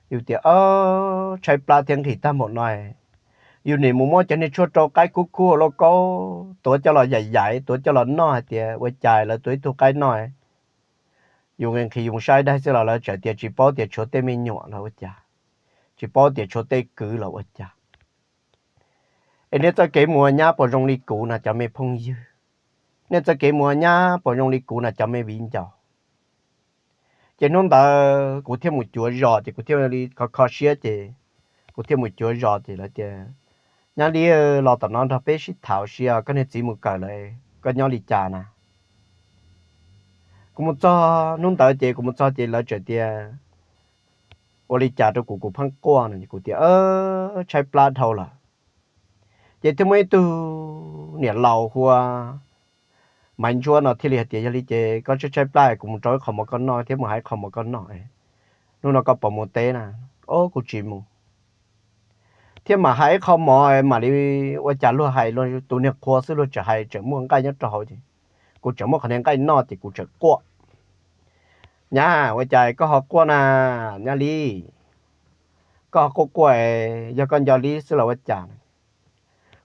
Yus tias, Tshaib plab thiab nqhis tag npaum no, yus nim mus muab cov niag tshuaj rau qaib khub khub lauj kaub tuav coj los yaim yaim, tuav coj los noj hais tias ua cas lawv tua ib tug qaib noj. Yus nqhis nqhis yus mus saib daig xwb los lawv txawm tias tsis paub tias tshuav tej me nyuam los ua cas, tsis paub tias tshuav tej kwv los ua cas. Es nej txoj kev mus ua nyab puas zoo li kuv no cov me phooj ywg? Nej txoj kev mus ua nyab puas zoo li kuv no cov me viv ncaus? Ces hnub ntawd kuv thiaj mus cuav zos, ces kuv thiaj li kho kho siab, ces kuv thiaj mus cuav zos, ces lawv tias, Nyab Li, los tom no nrog peb sib tham ua si, koj niag txiv mus kawm lawm, koj nyob li cas na? Kuv mus txog hnub ntawd ces kuv mus txog ces lawv txawm tias, Ua li cas rau kuv, kuv pheej quaj no? Kuv tias, Tshaib plab dhau lawm. Ces thiaj muaj ib tug niam laus hu ua Maiv Ntsuab no thiaj li hais tias, Yog li ces koj tshaib tshaib plab, kuv mus rau ib qho mov koj noj thiab mus hais ib qho mov koj noj, hnub no koj puas mus teb na? Au, kuv tsis mus. Thiab mam hais ib qho mov mam li ua cas luag hais, tus niag qhua xwb luag tseem hais tseem muaj nqaij nyob rau hauv ces kuv tseem muab qhov niag nqaij noj ces kuv tseem quaj. Nyab, ua cas koj ho quaj na? Nyab Li, koj ho quaj quaj, yog koj nco Li xwb los ua cas?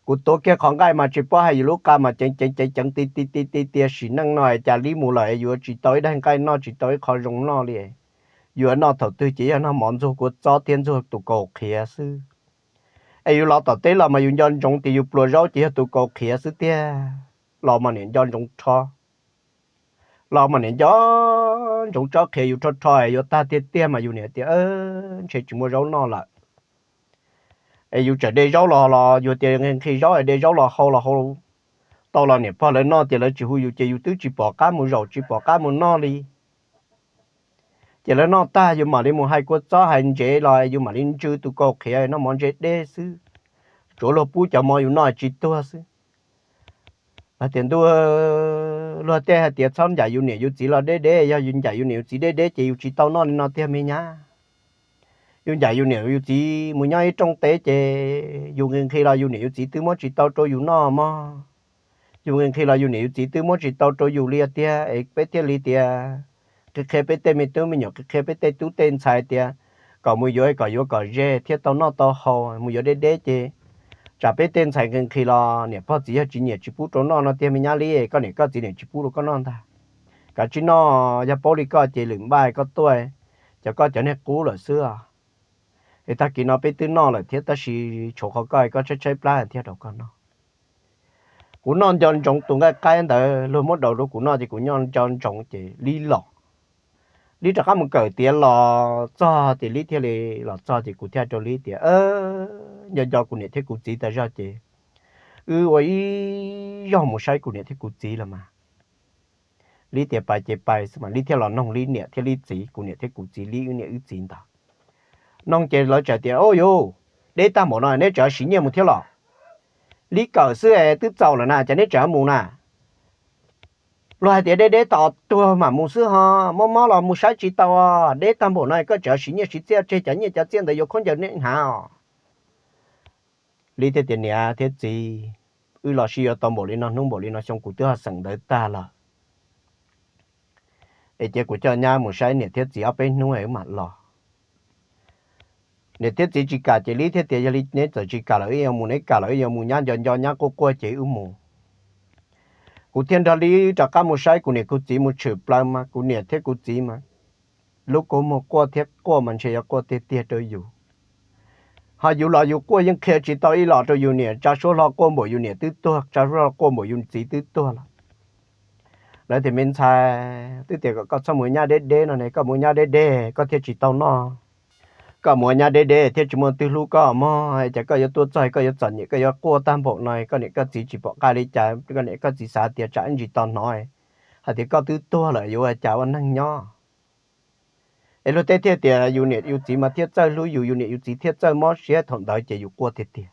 Kuv tuav kiag qhov nqaij mas tsis paub hais yus lub qa mas ceev ceev ceev ceev ti ti ti ti tias sim neej no cas Li mus lawm yuav tsis tau ib daig nqaij noj, tsis tau ib qho zoo noj li. Yuav noj thaum twg ces yog noj mov ntxuag kua txob thiab ntxuag tus kaus qhiav xwb. Es yus los tom teb los mas yus nco ntsoov tias yus pluas zaub ces yog tus kaus qhiav xwb tiag. Los mas niam nco ntsoov rho, los mas niam nco ntsoov tsob qhiav yus rho rho es yuav tag tiag tiag mas yus niam tias ntshe tsis muaj zaub noj lawm. Es yus tseem de zaub los los yus tias nqhis zaub es de zaub los hau los hau tau los niam pog lawv noj tias lawv tsis hu yus ces yus twb tsis pom qab mus zaum tsis pom qab mus noj li. Ces lawv noj tag yus mam li mus hais kua txob hais ntsev los yus mam li ntsw tus kaus qhiav noj mov ntse deb xwb, tsuav luag pub cov mov yus noj tsis tuag xwb. Hais tias ntuj, luag tej hais tias txhob ncaim yus niam yus txiv los deb deb, yog yus ncaim yus niam yus txiv deb deb ces yus tsis tau noj li no tiag me nyab. Yus ncaim yus niam yus txiv mus nyob ib rooj teb ces yus nqhis nqhis los yus niam yus txiv twb muab tsis tau rau yus noj mog. Yus nqhis nqhis los yus niam yus txiv twb muab tsis tau rau yus li tiag es peb thiaj li tias qhia qhia peb tej me tub me nyuam, qhia qhia peb tej tub tej ntxhais tias kom mus yuav kom yuav kom ze thiaj tau noj tau haus, mus yuav deb deb ces tsam peb tej ntxhais nqhis nqhis los niam pog txiv yawg tsis nyiam tsis pub rau noj no tiag me nyab li, koj niam koj txiv niam tsis pub rau koj noj ntag. Kav tsij noj, yog paub li koj ces lwm npaj koj tuaj, cov koj cov niag qub lawm xwb. Es tag kis no peb twb noj lawm thiab tab sis tshuav qhov koj koj tshaib tshaib plab thiaj rau koj noj. Kuv noj nco ntsoov tus nqaij qaib ntawd luag muab daus rau kuv noj ces kuv noj nco ntsoov ces Lib los. Lib rov qab mus kawm tiav los txog ces Lib thiaj li los txog ces kuv thiaj rau Lib tias nco nco kuv niam thiab kuv txiv tas zog ces wb ua ib zaug mus saib kuv niam thiab kuv txiv los mas. Lib tias pais ces pais xwb mas Lib thiaj los noog Lib niam thiab Lib txiv, kuv niam thiab kuv txiv, Lib wb niam wb txiv ntawd. Noog ces lawv txawm tias, Au yus, deb tag npaum no neb tseem siv nyiaj mus thiab los? Lib kawm xwb es twb txaus lawm na, cas neb tseem mus na? Luag hais tias deb deb tos tuag mam mus xwb ho, mob mob los mus saib tsis tau. Deb tag npaum no koj tseem siv nyiaj siv txiaj tseg cov nyiaj cov txiaj ntawd yuav khaub ncaws neb hnav os. Lib thiaj tias, Niam thiab txiv, wb los sib yuav tau npaum li no hnub npaum li no xyoo kuv twb ho xeem ntawv tag lawm. Es cia kuv coj nyab mus saib niam thiab txiv ob peb hnub es wb mam los. Niam thiab txiv tsis kam ces Lib thiaj tias, Yog li neb txawm tsis kam lawm wb yuav mus, neb kam lawm wb yuav mus, nyab nco nco nyab quaj quaj ces wb mus. Kuv thiaj nrog Lib rov qab mus saib kuv niam kuv txiv mus tshwm plaws mas kuv niam thiab kuv txiv mas lub kua muag quaj thiab quaj mas ntshe yuav quaj tiag tiag rau yus. Ho yus los yus quaj yeej qhia tsis tau ib los rau yus niam, tsa suab hlo quaj npaum yus niam twb tuag, tsa suab hlo quaj npaum yus txiv twb tuag lawm. Lawv tias, Me ntxhais, twb tias kom koj txhob mus nyab deb deb no ne, koj mus nyab deb deb koj thiaj tsis tau noj. Koj mus nyab deb deb thiaj tsis muaj twg hlub koj mog, cas koj yuav tuaj txog koj yuav txom nyem koj yuav quaj tag npaum no, koj niam koj txiv tsis pom qab li cas, koj niam koj txiv xav tias tsam ib ntsis tau hnov hais tias koj twb tuag lawm yuav ua cas ua neeg nyob. Es luag teb thiaj tias yus niam yus txiv mas thiaj txawj hlub yus, yus niam yus txiv thiaj txawj mob siab, thaum ntawd ces yus quaj tiag tiag.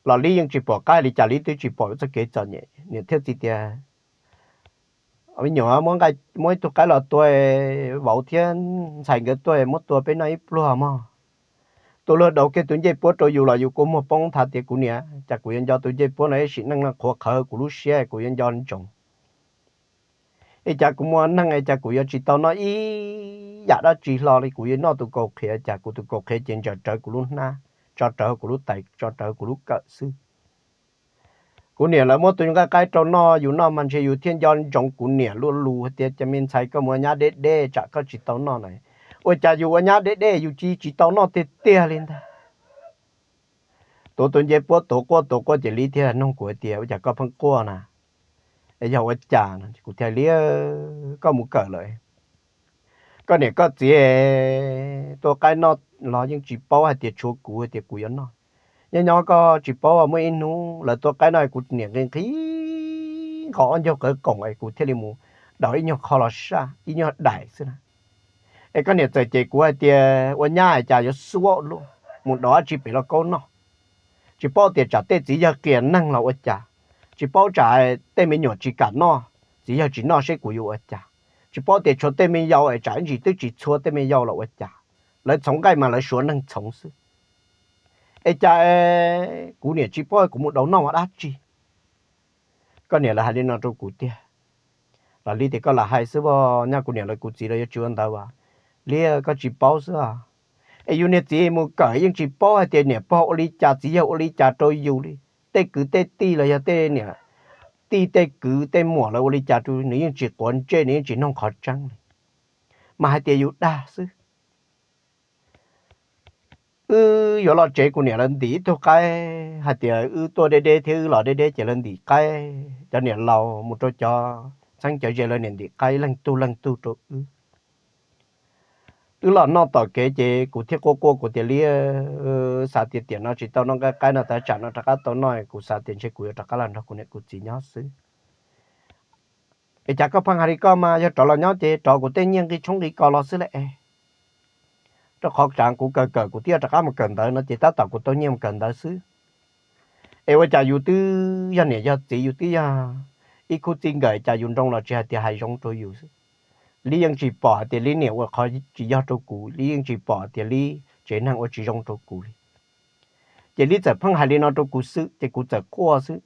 Los Lib yeej tsis pom qab li cas, Lib twb tsis pom txoj kev txom nyem. Niam thiab txiv tias, Me nyuam, muab ib tug qaib los tua, vauv thiab ntxhais nkawd tuaj muab tua peb noj ib pluag mog. Tus luag daus kiag tus ncej puab rau yus los yus kua muag poob nthav tias, Kuv niam, cas kuv yuav nco tus ncej puab no, ib sim neej no qhuav qhawv kuv lub siab, kuv yuav nco ntsoov. Es cas kuv mus ua neeg es cas kuv yuav tsis tau noj ib yam dab tsi hlo li, kuv yuav noj tus kaus qhiav, cas kuv tus kaus qhiav ces ntsaws rawv kuv lub hnab, tso rawv kuv lub tais, tso rawv kuv lub kawm xwb. Kuv niam lawv muab tus nqaij qaib rau noj, yus noj mas ntshe yus thiaj nco ntsoov kuv niam lub lus tias, Cas me ntxhais, koj mus ua nyab deb deb tsam koj tsis tau noj na. Ua cas yus ua nyab deb deb yus cia tsis tau noj tiag tiag li ntag. Tuav tus ncej puab tuav quaj tuav quaj ces Lib thiaj nug kuv tias, Ua cas koj pheej quaj na? Es yog ua cas? Kuv thiaj, Lib, koj mus kawm lawm, koj niam koj txiv tua qaib noj los yeej tsis paub hais tias tshuav kuv hais tias kuv yuav noj. Nyob nyob koj tsis paub, muaj ib hnub lawv tua qaib noj kuv niam nqhis nqhis nqos ob ncaug qawv qoom es kuv thiaj li mus daus ib nyuag qho los saj ib nyuag daim xwb na. Es koj niam txawm cem kuv hais tias ua nyab cas yuav xuab luaj mus daus dab tsi pem lauj kaub noj. Tsis paub tias tsam tej txiv yawg qias neeg los ua cas, tsis paub tsam tej me nyuam tsis kam noj, txiv yawg tsis noj seb kuv yuav ua cas. Tsis paub tias tshuav tej me yau es tsam ib ntsis twb tsis txhua tej me yau los ua cas, lawv txhoov nqaij mas lawv suav neeg txhoov xwb. Es cas kuv niam tsis paub kuv mus daus noj ua dab tsi. Koj niam lawv hais li no rau kuv tiag. Los Lib tias, Koj lam hais xwb os, nyab, kuv niam lawv kuv txiv lawv yuav tsis ua ntawd as. Lib, koj tsis paub xwb os. Es yus niag txiv mus kawm yeej tsis paub hais tias niam pog ua li cas txiv yawg ua li cas rau yus li. Tej kwv tej tij los yog tej niam tij tej kwv tej muam lawv ua li cas rau nws yeej tsis quav ntsej, nws yeej tsis noog qhov tseeb li, mas hais tias yus dag xwb. Wb yuav los tsev kuv niam lawv ntim ib tug qaib hais tias wb tuaj deb deb thiab wb los deb deb ces lawv ntim qaib, cov niam laus mus rau cov txheeb cov ze lawv niam ntim qaib leej tug leej tug rau wb. Wb los noj tom kev ces kuv thiaj quaj quaj kuv tias li, xav tias tiam no tsis tau noj nqaij qaib no tas tsam no rov qab tau noj, kuv xav tias ntshe kuv yuav rov qab los nrog kuv niam kuv txiv nyob xwb. Es cas koj pheej hais li koj mas, yog rov los nyob ces rov kuv tej nyiaj nqi tshoob nqi kos los xwb lawm es. Rau qhov tsam kuv kawm kawm kuv twb yuav rov qab mus kawm ntawv no ces tab tom kuv tau nyiaj mus kawm ntawv xwb. Es ua cas yus twb yog niam yog txiv, yus twb yog ib khub txij nkawm, cas yus nroo los tsis hais tias hais zoo rau yus xwb. Li yeej tsis pom hais tias li niam ua qhov tsis yog rau kuv, li yeej tsis pom tias li tsev neeg ua tsis zoo rau kuv li. Ces li txawm pheej hais li no rau kuv xwb ces kuv txawm quaj xwb.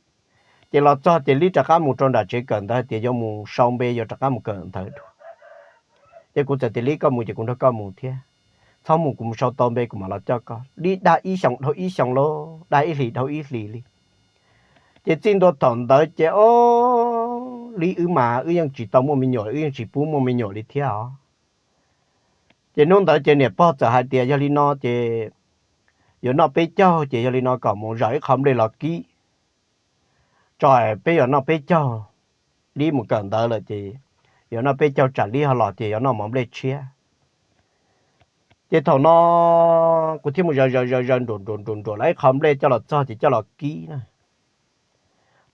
Ces los txog ces li rov qab mus rau nram tsev kawm ntawv tias yuav mus sau npe yuav rov qab mus kawm ntawv dua. Ces kuv txawm tias li koj mus ces kuv nrog koj mus thiab, txhob mus kuv mus sau tau npe kuv mam los coj koj. Li dag ib xyoos dhau ib xyoos lauj, dag ib hlis dhau ib hlis li. Ces txij ntua thaum ntawd ces o, li wb mas wb yeej tsis tau muaj me nyuam, wb yeej tsis pub muaj me nyuam li thiab os. Ces hnub ntawd ces niam pog txawm hais tias yog li no ces yuav noj peb caug ces yog li no kom mus zom ib qho nplej los kib tso, peb yuav noj peb caug. Li mus kawm ntawv lawm ces yuav noj peb caug tsam li ho los ces yuav noj mov nplej tshiab. Ces thaum no kuv thiaj mus zaws zaws zaws zaws nruam nruam nruam nruam lawm ib qho nplej coj los txog ces coj los kib na.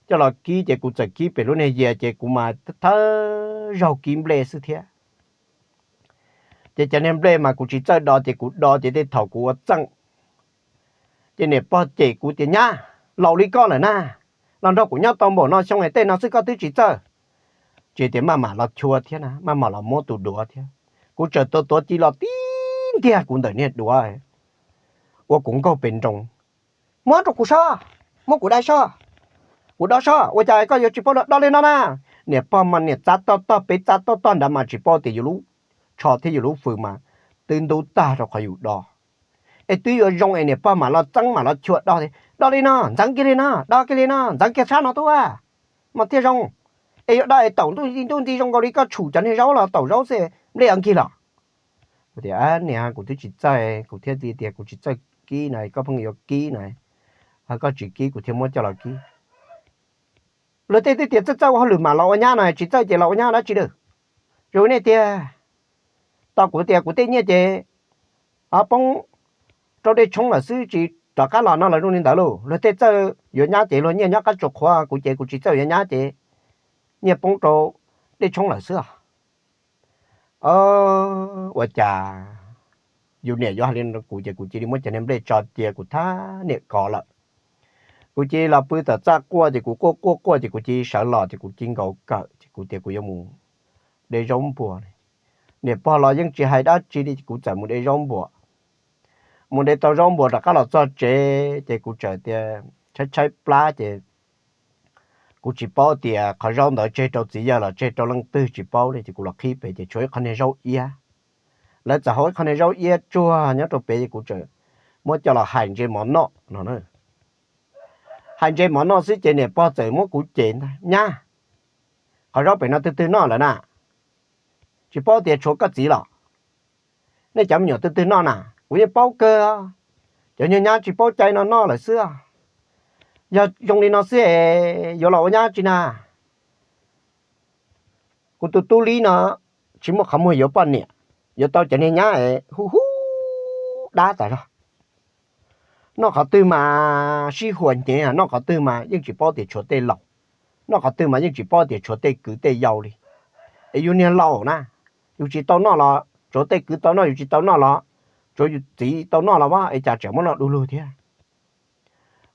Coj los kib ces kuv txawm kib pem lub niag yias ces kuv mas thawj zaug kib nplej xwb thiab. Ces cov niag nplej mas kuv tsis txawj do ces kuv do ces tej thaum kuv ua txeej ces niam pog cem kuv tias nyab, laus li koj lawm na, los nrog kuv nyob tau npaum no xyoo es tej no xwb koj twb tsis txawj. Ces tias maj mam los chua thiab na, maj mam los muab tus duav thiab. Kuv txawm tuav tuav ci los tib ntiag kuv ntawm niag duav ua kuv nkaug pes nroos. Muab rau kuv sob, muab kuv dai sob, kuv do sob, ua cas koj yuav tsis paub do li no na? Niam pog mas niam txav toj tog peb txav toj tog nrad mas tsis paub tias yus lub tsho thiab yus lub fws mas twb ntub tag rau qhov yus do. Es twb yuav zoo es niam pog mam los txeeb mam los chua do, do li no, ntxeev kiag li no, do kiag li no, ntxeev kiag sab no tuaj mas thiaj zoo. Es yuav do es taum ntuj nti zoo nkaus li koj tshum cov niag zaub los taum zaub xwb, nplej yuav nkig los. Tias niam, kuv twb tsis txawj, kuv thiaj li tias kuv tsis txawj kib na, koj pheej yuav kib na, koj tsis kib kuv thiaj muab coj los kib. Luag tej twb tias txawj txawj ua hauj lwm mam los ua nyab no, tsis txawj ces los ua nyab dab tsi lawm? Zoo nej tiag. Tau kuv tias kuv tej nyiaj ces poob rau dej tshoob lawm xwb tsis rov qab los no los zoo li ntawd lauj. Luag tej txawj yuav nyab ces luag nyiaj nyob qab tsuas qhuav, kuv ces kuv tsis txawj yuav nyab ces nyiaj poob rau dej tshoob lawm xwb os. Ua cas yus niam yuav hais li no kuv ces kuv cia li muab cov niag nplej tso cia kuv thab niam kov lawm. Kuv cia li los pw tom txaj quaj ces kuv quaj quaj quaj ces kuv cia li sawv los ces kuv cia li nkaus kawm ces kuv tias kuv yuav mus de zaub npuas. Niam pog los yeej tsis hais dab tsi li ces kuv txawm mus de zaub npuas. Mus de tau zaub npuas rov qab los txog tsev ces kuv txawm tias tshaib tshaib plab ces kuv tsis paub tias qhov zaub ntawd tseg rau txiv yawg los tseg rau leej twg tsis paub li ces kuv los qhib pem ces tshuav ib qho niag zaub iab. Lawv txawm hau ib qho niag zaub iab tsuag nyob rau pem ces kuv txawm muab coj los hais ntse mov noj no. Hais ntse mov noj xwb ces niam pog txawm muab kuv cem ntag, nyab, qhov zaub pem no twg twg noj lawm na? Tsis paub tias tshuav koj txiv los? Nej cov me nyuam twg twg noj na? Kuv yeej paub kawg, cov nyuag nyab tsis paub cai no noj lawm xwb. Yog zoo li no xwb es yuav los ua nyab tsi na? Kuv tus tub Lib no tsis muaj qhov muag yuav poj niam, yuav tau cov niag nyab hu hu dab tas zog. Noj qhov twg mas sib huas hnyev, noj qhov twg mas yeej tsis paub tias tshuav tej laus, noj qhov twg mas yeej tsis paub tias tshuav tej kwv tej yau li. Es yus niag laus na, yus tsis tau noj los tshuav tej kwv tau noj, yus tsis tau noj los tshuav yus txiv tau noj los as, es cas tseem muab noj du lug thiab.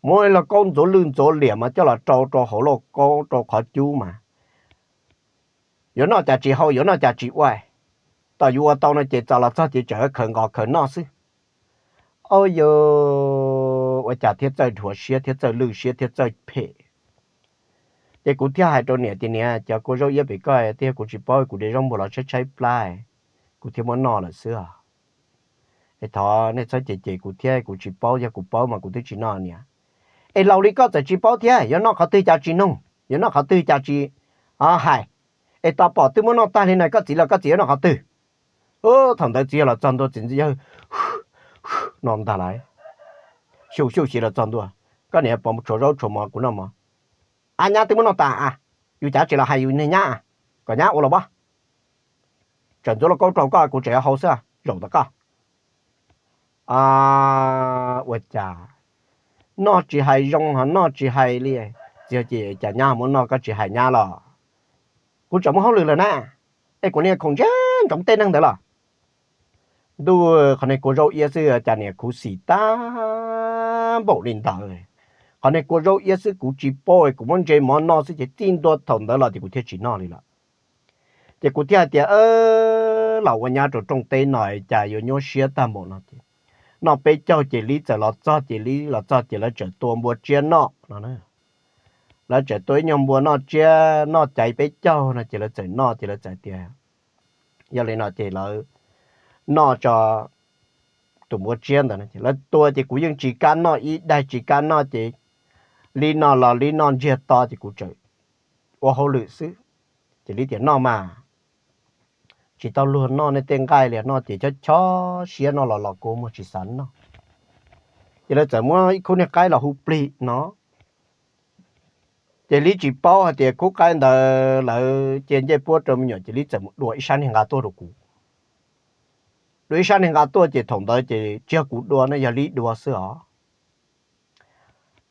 Muab lauj kaub ntxuav lwj ntxuav liam mas coj los rau rau hauv lauj kaub rau qhov cub mas yuav noj cas tsis hau, yuav noj cas tsis ua. Tom yus ua tau no ces txav los txog ces tseem khaws nqos khaws noj xwb. Au yog, ua cas thiaj txawj dhuav siab thiab txawj lwj siab thiab txawj phem. Ces kuv thiaj hais rau niam tias niam, cov kua zaub iab pem koj twb yog kuv tsis paub, kuv de zaub npuas los tshaib tshaib plab, kuv thiaj muab noj lawm xwb os. Es thov nej txhob cem cem kuv thiab, kuv tsis paub, yog kuv paub mas kuv twb tsis noj niam. Es laus li koj txawm tsis paub thiab, yuav noj qhov twg cas tsis nug, yuav noj qhov twg cas tsis hais. Es tos pom twb muab noj tag li no koj txiv los koj txiv yuav noj qhov twg? Thaum ntawd txiv yawg los txog ntua, txiv yawg no ntag lauj, xyu xyu xyiv los txog ntua, koj niam pom tshuav zaub tshuav mov kuv noj mov. A, nyab twb muab noj tas a, yus cav tsis los hais yus niag nyab a. kom nyab ua los pab. Tseem ntxuav lauj kaub rau koj, kuv tseem yuav hau xwb, zaum ntawm koj. Ua cas noj tsis hais zoo ho noj tsis hais li. Txiv, cas nyab muab noj koj tsis hais nyab los? Kuv tseem muaj hauj lwm lawm na, es kuv niag khoom ntsia ntsoov tej neeg ntawd los. Ntuj, qhov niag kua zaub iab xwb cas niam khuv xim tag npaum li ntawd. Qhov niag kua zaub iab xwb kuv tsis paub, kuv muab ntse mov noj xwb ces txij ntua thaum ntawd los ces kuv thiaj tsis noj li lawm. Ces kuv thiaj hais tias, los ua nyab rau rooj teb no cas yuav nyuaj siab tag npaum no ces, noj peb caug ces Lib txawm los txog ces Lib los txog ces lawv txawm tua npua tsiab noj no. Lawv txawm tua ib nyuag npua noj tsiab noj caiv peb caug no ces lawv txawm noj ces lawv txawm tias, yog li no ces lawv noj tso tus npua tsiab ntawd. Lawv tua ces kuv yeej tsis kam noj ib daig, tsis kam noj ces Lib noj los Lib noj ntsiag to ces kuv tseem ua hauj lwm xwb. Ces Lib tias, noj mas, tsis tau luag noj nej tej nqaij li, noj ces chob chob siab, noj los los kua muag tsis xav noj. Ces lawv txawm muab ib khub niag qaib los hu plig no. Ces Lib tsis paub hais tias khub qaib ntawd lawv cia ncej puab rau me nyuam ces Lib txawm mus dua ib sab niag nqa tuaj rau kuv. Dua ib sab niag nqa tuaj ces thaum ntawd ces tsis yog kuv dua no, yog Lib dua xwb os.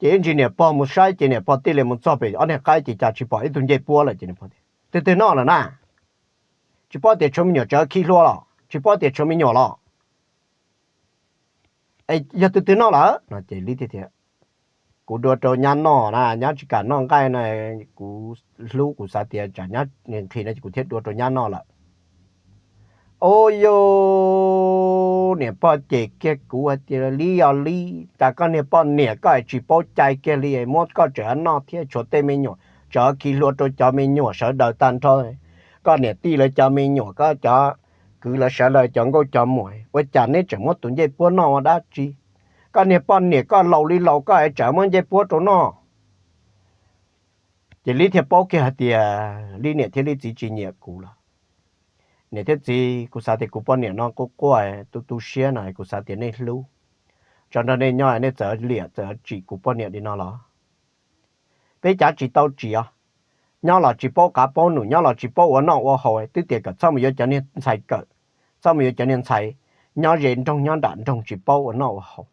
Ces ib ntsis niam pog mus saib ces niam pog tij li mus txog pem ob niag qaib ces cas tsis pom ib tug ncej puab lawm ces, twg twg noj lawm na? Tsis paub tias tshuav me nyuam tsawv khi hlua los tsis paub tias tshuav me nyuam los. Yog twg twg noj lawm no ces Lib tias, kuv dua rau nyab noj na, nyab tsis kam noj nqaij no, kuv hlub kuv xav tias tsam nyab nqhis no ces kuv thiaj dua rau nyab noj lawm. Ua cas niam pog cem kiag kuv hais tias, Lib os Lib, cas koj niag poj niam koj tsis paub cai kiag li, muab koj tseem noj thiab tshuav tej me nyuam tseem khi hlua rau cov me nyuam sawv daws tag nrho, koj niam tij lawv cov me nyuam, koj cov kwv lawv sawv daws cov nkauj cov muam, ua cas neb tseem muab tus ncej puab noj ua dab tsi? Koj niag poj niam koj laus li laus koj es tseem muab ncej puab rau noj. Ces Lib thiaj paub kiag hais tias Lib niam thiab Lib txiv tsis nyiam kuv lawm. Niam thiab txiv, kuv xav tias kuv poj niam no quaj quaj tu tu siab no, kuv xav tias nej hlub, tso nrog nej nyob nej txawm liam txawm tsim kuv poj niam li no los? Peb cav tsis tau tsim os. Nyob los tsis paub qav paub num, nyob los tsis paub ua noj ua haus, twb tias kom txhob mus yuav cov niag ntxhais kawm, txhob mus yuav cov niag ntxhais nyob ze nroog nyob nram nroog tsis paub ua noj ua haus.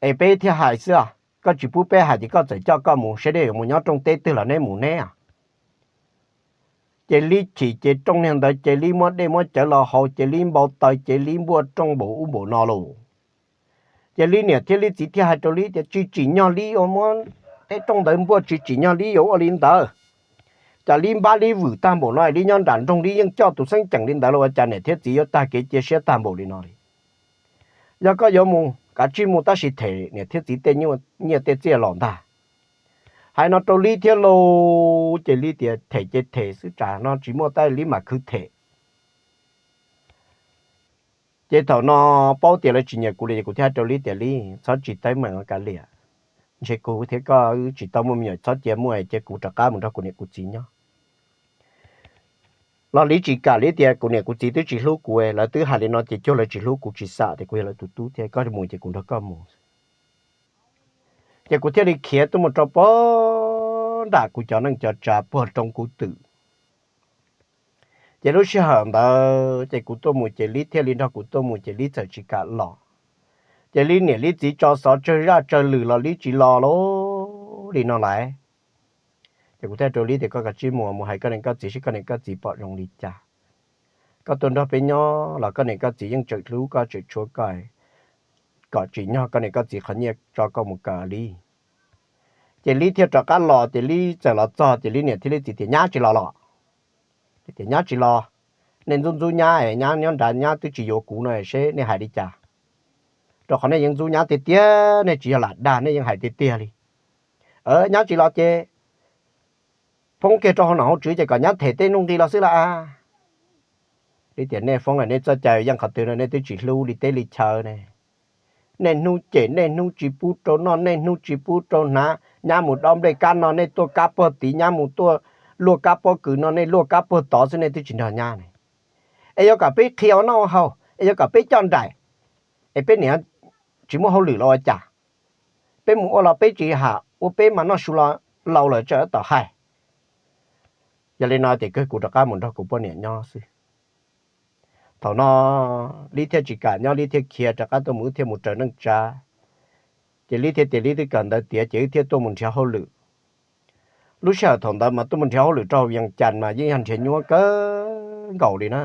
Es peb thiaj hais xwb os, koj tsis pub peb hais ces koj txawm coj koj mus, seb neb yuav mus nyob rooj teb twg los neb mus neb. Ces Lib chim ces rooj niag ntawd ces Lib muab dej muab cawv los haus ces Lib npau taws ces Lib npuaj rooj npaum ub npaum no lauj. Ces Lib niam thiab Lib txiv thiaj hais rau Lib tias, tsis tsim nyog Lib yuav muab tej rooj ntawd npuaj, tsis tsim nyog Lib yuav ua li ntawd. Cas Lib npab Lib vwm tag npaum no, Lib nyob nram nroog Lib yeej coj tus xeeb ceem li ntawd los ua cas niam thiab txiv yuav tag kev cia siab tag npaum li no li? Yog koj yuav mus kav tsij mus tab sis them niam thiab txiv tej nyiaj tej txiaj los ntag. Hais no rau Lib thiab lauj, ces Lib tias them ces them xwb, tsam no tsis muaj tab Lib mam khwv them. Ces thaum no paub tias lawv tsis nyiam kuv li ces kuv thiaj hais rau Lib tias, Lib, txhob tsis teeb meem kav liam, ntshe kuv thiab koj wb tsis tau muaj me nyuam, txhob cia muaj ces kuv rov qab mus nrog kuv niam kuv txiv nyob. Los Lib tsis kam, Lib tias kuv niam kuv txiv twb tsis hlub kuv, lawv twb hais li no ces cuag lawv tsis hlub kuv tsis xam tias kuv yog lawv tus tub thiab, koj mus ces kuv nrog koj mus. Ces kuv thiaj li khiav tuaj mus rau pog nram kuv cov neej cov tsav puag roob Kub Twm. Ces lub sij hawm ntawd ces kuv tuaj mus ces Lib thiaj li nrog kuv tuaj mus ces Lib txawm tsis kam los. Ces Lib niam Lib txiv tso xov tsawg zaj tsawg lwm los Lib tsis los li no lawm. Ces kuv thiaj rau Lib tias, koj kav tsij mus, mus hais koj niam koj txiv seb koj niam koj txiv pom zoo li cas. Koj tuaj nrog peb nyob los koj niam koj txiv yeej tseem hlub koj tseem tshuav koj, kom tsim nyog koj niam koj txiv qhov nyiaj tso koj mus kawm li. Ces Lib thiaj rov qab los ces Lib txawm los txog ces Lib niam thiab Lib txiv tias, nyab tsis los los? Tias nyab tsis los, nej ntxub ntxub nyab, nyab nyob nrad nyab twb tsis yuav kuv no seb nej hais li cas. Rau qhov nej yeej ntxub nyab tiag tiag, nej tsis yog lam dag, nej yeej hais tiag tiag li. Nyab tsis los ces foob kiag rau hauv nom hauv tswv ces kom nyab them tej nuj nqi los xwb las. Li tias nej foob nej txoj cai yeej qhov twg no nej twb tsis hlub li teb li chaw ne. Nej hnub cem nej hnub tsis pub rau noj, nej hnub tsis pub rau hnav, nyab mus dob nplej kab no nej tuaj kab puag tid, nyab mus tuaj luaj kab pob kws no nej luaj kab puag tod xwb, nej twb tsis nrog nyab ne. Es yuav kom peb qhia ua noj ua haus, es yuav kom peb coj nraim, es peb niam tsis muaj hauj lwm los ua cas? Peb mus ua los peb tsis ham ua, peb mas noj su los laus lawm tsam tom hais. Yog li no ces kawg kuv rov qab mus nrog kuv poj niam nyob xwb. Thaum no Lib thiaj tsis kam nyob, Lib thiaj khiav rov qab tuaj mus, wb thiaj mus raws neej tsa. Ces Lib thiaj tias Lib twb kawm ntawv tiav ces wb thiaj tuaj mus nrhiav hauj lwm. Lub sij hawm thaum ntawd mas tuaj mus nrhiav hauj lwm rau Vias Cas mas yeej yog nrhiav nyuaj kawg nkaus li na.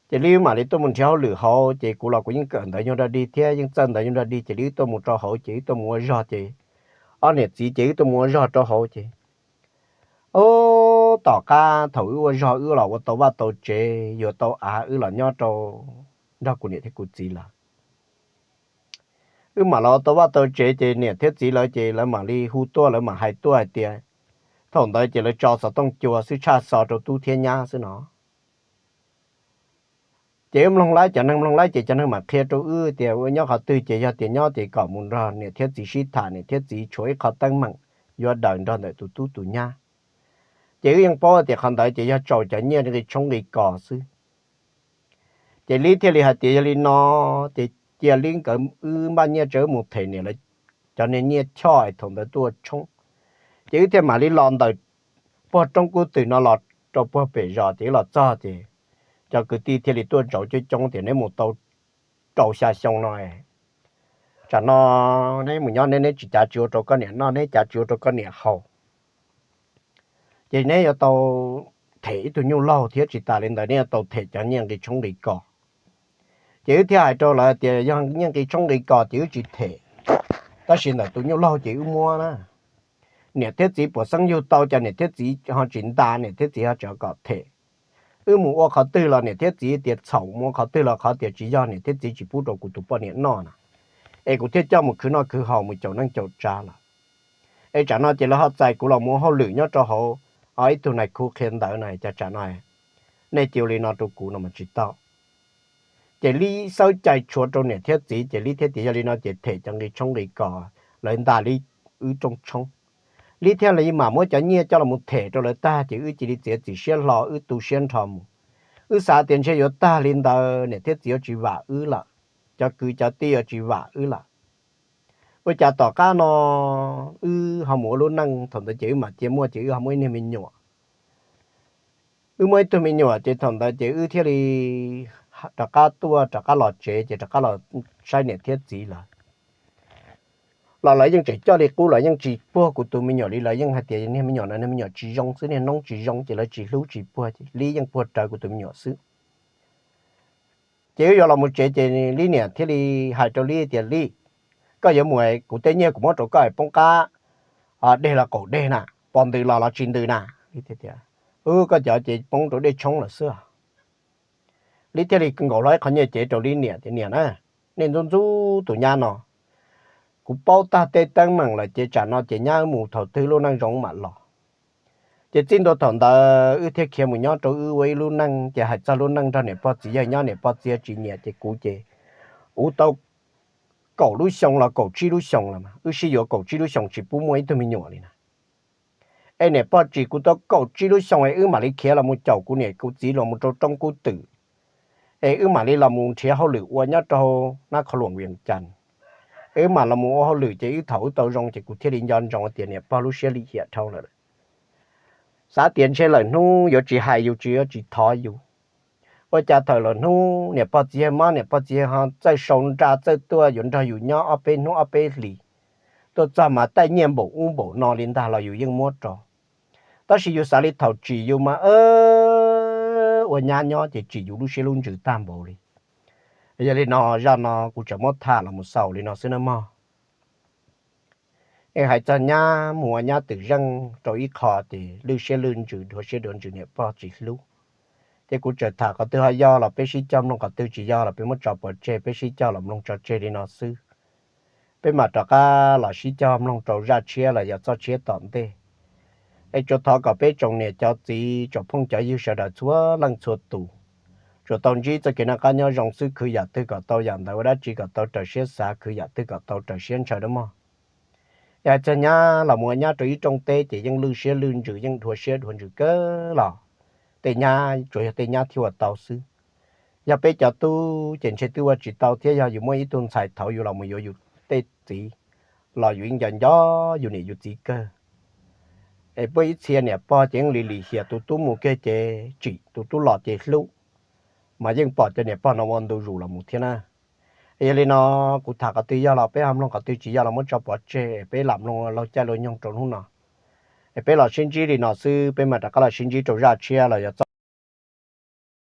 Ces Lib mam li tuaj mus nrhiav hauj lwm hauv, ces kuv los kuv yeej kawm ntawv nyuag dog dig thiab yeej txawj ntawv nyuag dog dig, ces Lib wb tuaj mus rau hauv ces wb tuaj mus ua zog, ces ob niam txiv ces wb tuaj mus ua zog rau hauv ces ub, tom qab thaum wb ua zog wb los ua tau vaj tau tsev, yuav tau av, wb los nyob rau nrog kuv niam thiab kuv txiv lawm. Wb mam los ua tau vaj tau tsev ces niam thiab txiv lawv ces lawv mam li hu tuaj, lawv mam hais tuaj hais tias, thaum ntawd ces lawv tso xov tooj cua xwb, tshaj xov rau tub thiab nyab xwb no. Ces wb mloog laib, cov neeg mloog laib ces cov neeg mam qhia rau wb tias ua nyob qhov twg, ces yog tias nyob ces kom mus nrog niam thiab txiv sib tham, niam thiab txiv tshuav ib qho teeb meem yuav daws nrog ntawm tus tub tus nyab. Ces wb yeej paub tias qhov ntawd ces yog tsaus cov nyiaj nqi tshoob nqi kos xwb. Ces Lib thiaj li hais tias yog li no ces cia Lib nkawd wb npaj nyiaj tso wb mus them niam lawv cov niag nyiaj choj thaum ntawd tuaj tshoob. Ces wb thiaj mam li los ntawm puag roob kub twm no los rau puag pem zos, ces wb los txog ces cov kwv tij thiaj li tuaj ntsoov coob coob tias neb mus tau rau xya xyoo no, tsam no neb mus nyob neb, neb tsis cav tsis ua rau koj niam noj, neb cav tsis ua rau koj niam haus, ces neb yuav tau them ib tug nyuj laug thiab, tsis tas li ntawd neb yuav tau them cov nyiaj nqi tshoob nqi kos. Ces wb thiaj hais rau lawv tias yog nyiaj nqi tshoob nqi kos ces wb tsis them, tab sis ntawm tus nyuj laug ces wb muab na. Niam thiab txiv puas xeeb yug tau, ces niam thiab txiv ho tsis nta, niam thiab txiv ho tseem kom them. Wb mus ua qhov twg los niam thiab txiv tias txhaum, mus ua qhov twg los qhov tias tsis yog, niam thiab txiv tsis pub rau kuv tus poj niam noj na, es kuv thiaj coj mus khwv noj khwv haus mus caum neej caum tsav lawm. Es tsam no ces lawv ho txais kuv los mus ua hauj lwm nyob rau hauv ib tug nais khu qhia ntawv no, cas tsam no nej cia li no rau kuv no mas tsis tau. Ces Lib xawb cai tshuav rau niam thiab txiv, ces Lib thiaj tias yog li no ces them cov nqi tshoob nqi kos lawv nta Lib wb rooj tshoob. Lib thiaj li mam muab cov nyiaj coj los them rau lawv tag, ces wb cia li txiav txim siab hlo, wb tu siab nrho mus. Wb xav tias ntshe yuav tag li ntawd, niam thiab txiv yuav tsis vam wb lawm, cov kwv cov tij yuav tsis vam wb lawm. Ua cas tom qab no wb ho mus ua lub neej, thaum ntawd ces wb mam cia muaj, ces wb ho muaj ib niag me nyuam. Wb muaj ib tug me nyuam, ces thaum ntawd ces wb thiaj li rov qab tuaj, rov qab los tsev, ces rov qab los saib niam thiab txiv lawm. Los lawv yeej tseem coj li qub, lawv yeej tsis puag kuv tus me nyuam li, lawv yeej hais tias niag me nyuam no niag me nyuam tsis zoo xwb, niag noob tsis zoo, ces lawv tsis hlub tsis puag, ces Lib yeej puag rawv kuv tus me nyuam xwb. Ces wb yuav los mus tsev, ces Lib niam thiaj li hais rau Lib tias Lib, koj yuav mus, kuv tej nyiaj kuv muab rau koj poob qab dej los qaum dej na, pos ntws los los tsis ntws na. Lib tias, ub, koj cov ces poob rau dej tshoob lawm xwb. Lib thiaj li nkaus hlo ib qho nyiaj cev rau Lib niam tias niam na, nej ntxub ntxub tus nyab no, kuv paub tag tej teeb meem lawm, ces tsam no ces nyab wb mus, thaum twg lub neej zoo mam los. Ces txij ntua thaum ntawd wb thiaj khiav mus nyob rau wb ua ib lub neej, ces hais txog lub neej nrog niam pog txiv yawg nyob, niam pog txiv yawg tsis nyiam, ces kuv ces ua tau kaum lub xyoo los kaum tsib lub xyoo lawm, wb sib yuav kaum tsib lub xyoo tsis pub muaj ib tug me nyuam li na. Es niam pog tsim kuv tau kaum tsib lub xyoo es wb mam li khiav los mus caum kuv niam kuv txiv los mus rau roob kub twm, es wb mam li los mus nrhiav hauj lwm ua nyob rau nab qhov luam Vias Cas, es wb mam los mus ua hauj lwm, ces wb thaum wb tau zoo ces kuv thiaj li nco ntsoov tias niam pog lub siab lim hiam dhau lawm. Xav tias ntshe lawm hnub yuav tsis hais yus, tsis yuav tsis thov yus. Ua cas thaum lawm hnub niam pog txiv yawg mob, niam pog txiv yawg ho txawj sau nra txawj tuaj yuav nrog yus nyob ob peb hnub ob peb hlis, tuaj txog mas taij nyiaj npaum ub npaum no li ntag los yus yeej muab rau. Tab sis yus xav li thaum tsim yus mas ua nyab nyob ces tsim yus lub siab lub ntsws tag npaum li. Yog li no zaj no kuv tseem muab tham los mus xaus li no xwb nawb mog. Es hais txog nyab mus ua nyab twm zeej rau ib qho ces lwj siab lwj ntsws, dhuav siab dhuav ntsws, niam pog tsis hlub. Ces kuv tseem tham qhov twg ho yog los peb sib cog mloog, qhov twg tsis yog los peb muab tso pov tseg, peb sib cog los mloog tso tseg li no xwb. Peb mam rov qab los sib cog mloog rau zaj tshiab los yog txoj tshiab tom ntej. Es tsuas thov kom peb tsoom niam cov txiv, tsoom phooj cov ywg sawv daws txhua leej txhua tus tsuas tau ntsib txoj kev noj qab nyob zoo xwb, khwv yam twg kom tau yam ntawd, ua dab tsi kom tau raws siab xav, khwv yam twg kom tau raws siab ntshaw nawb mog. Yog hais txog nyab los mus ua nyab rau ib rooj teb ces yeej lwj siab lwj ntsws, yeej dhuav siab dhuav ntsws kawg los tej nyab tsuas yog tej nyab thiaj ua tau xwb. Yog peb cov tub ces ntshe twb ua tsis tau thiab, yog yus muaj ib tug ntxhais thaud yus los mus yuav yus tej txiv los yus yeej nco nco yus niam yus txiv kawg. Es puab ib txhia niam pog ces yeej lim lim hiam, tus tub mus kiag ces tsim, tus tub los ces hlub, mas yeej pom cov niam pog no ua ntu zus los mus thiab na. Yog li no, kuv tham qhov twg yog los peb ho mloog, qhov twg tsis yog los muab tso pov tseg, peb lam mloog laug caij laug nyoog rau hnub no. Es peb los sib ntsib li no xwb, peb mam rov qab los sib ntsib rau zaj tshiab los yog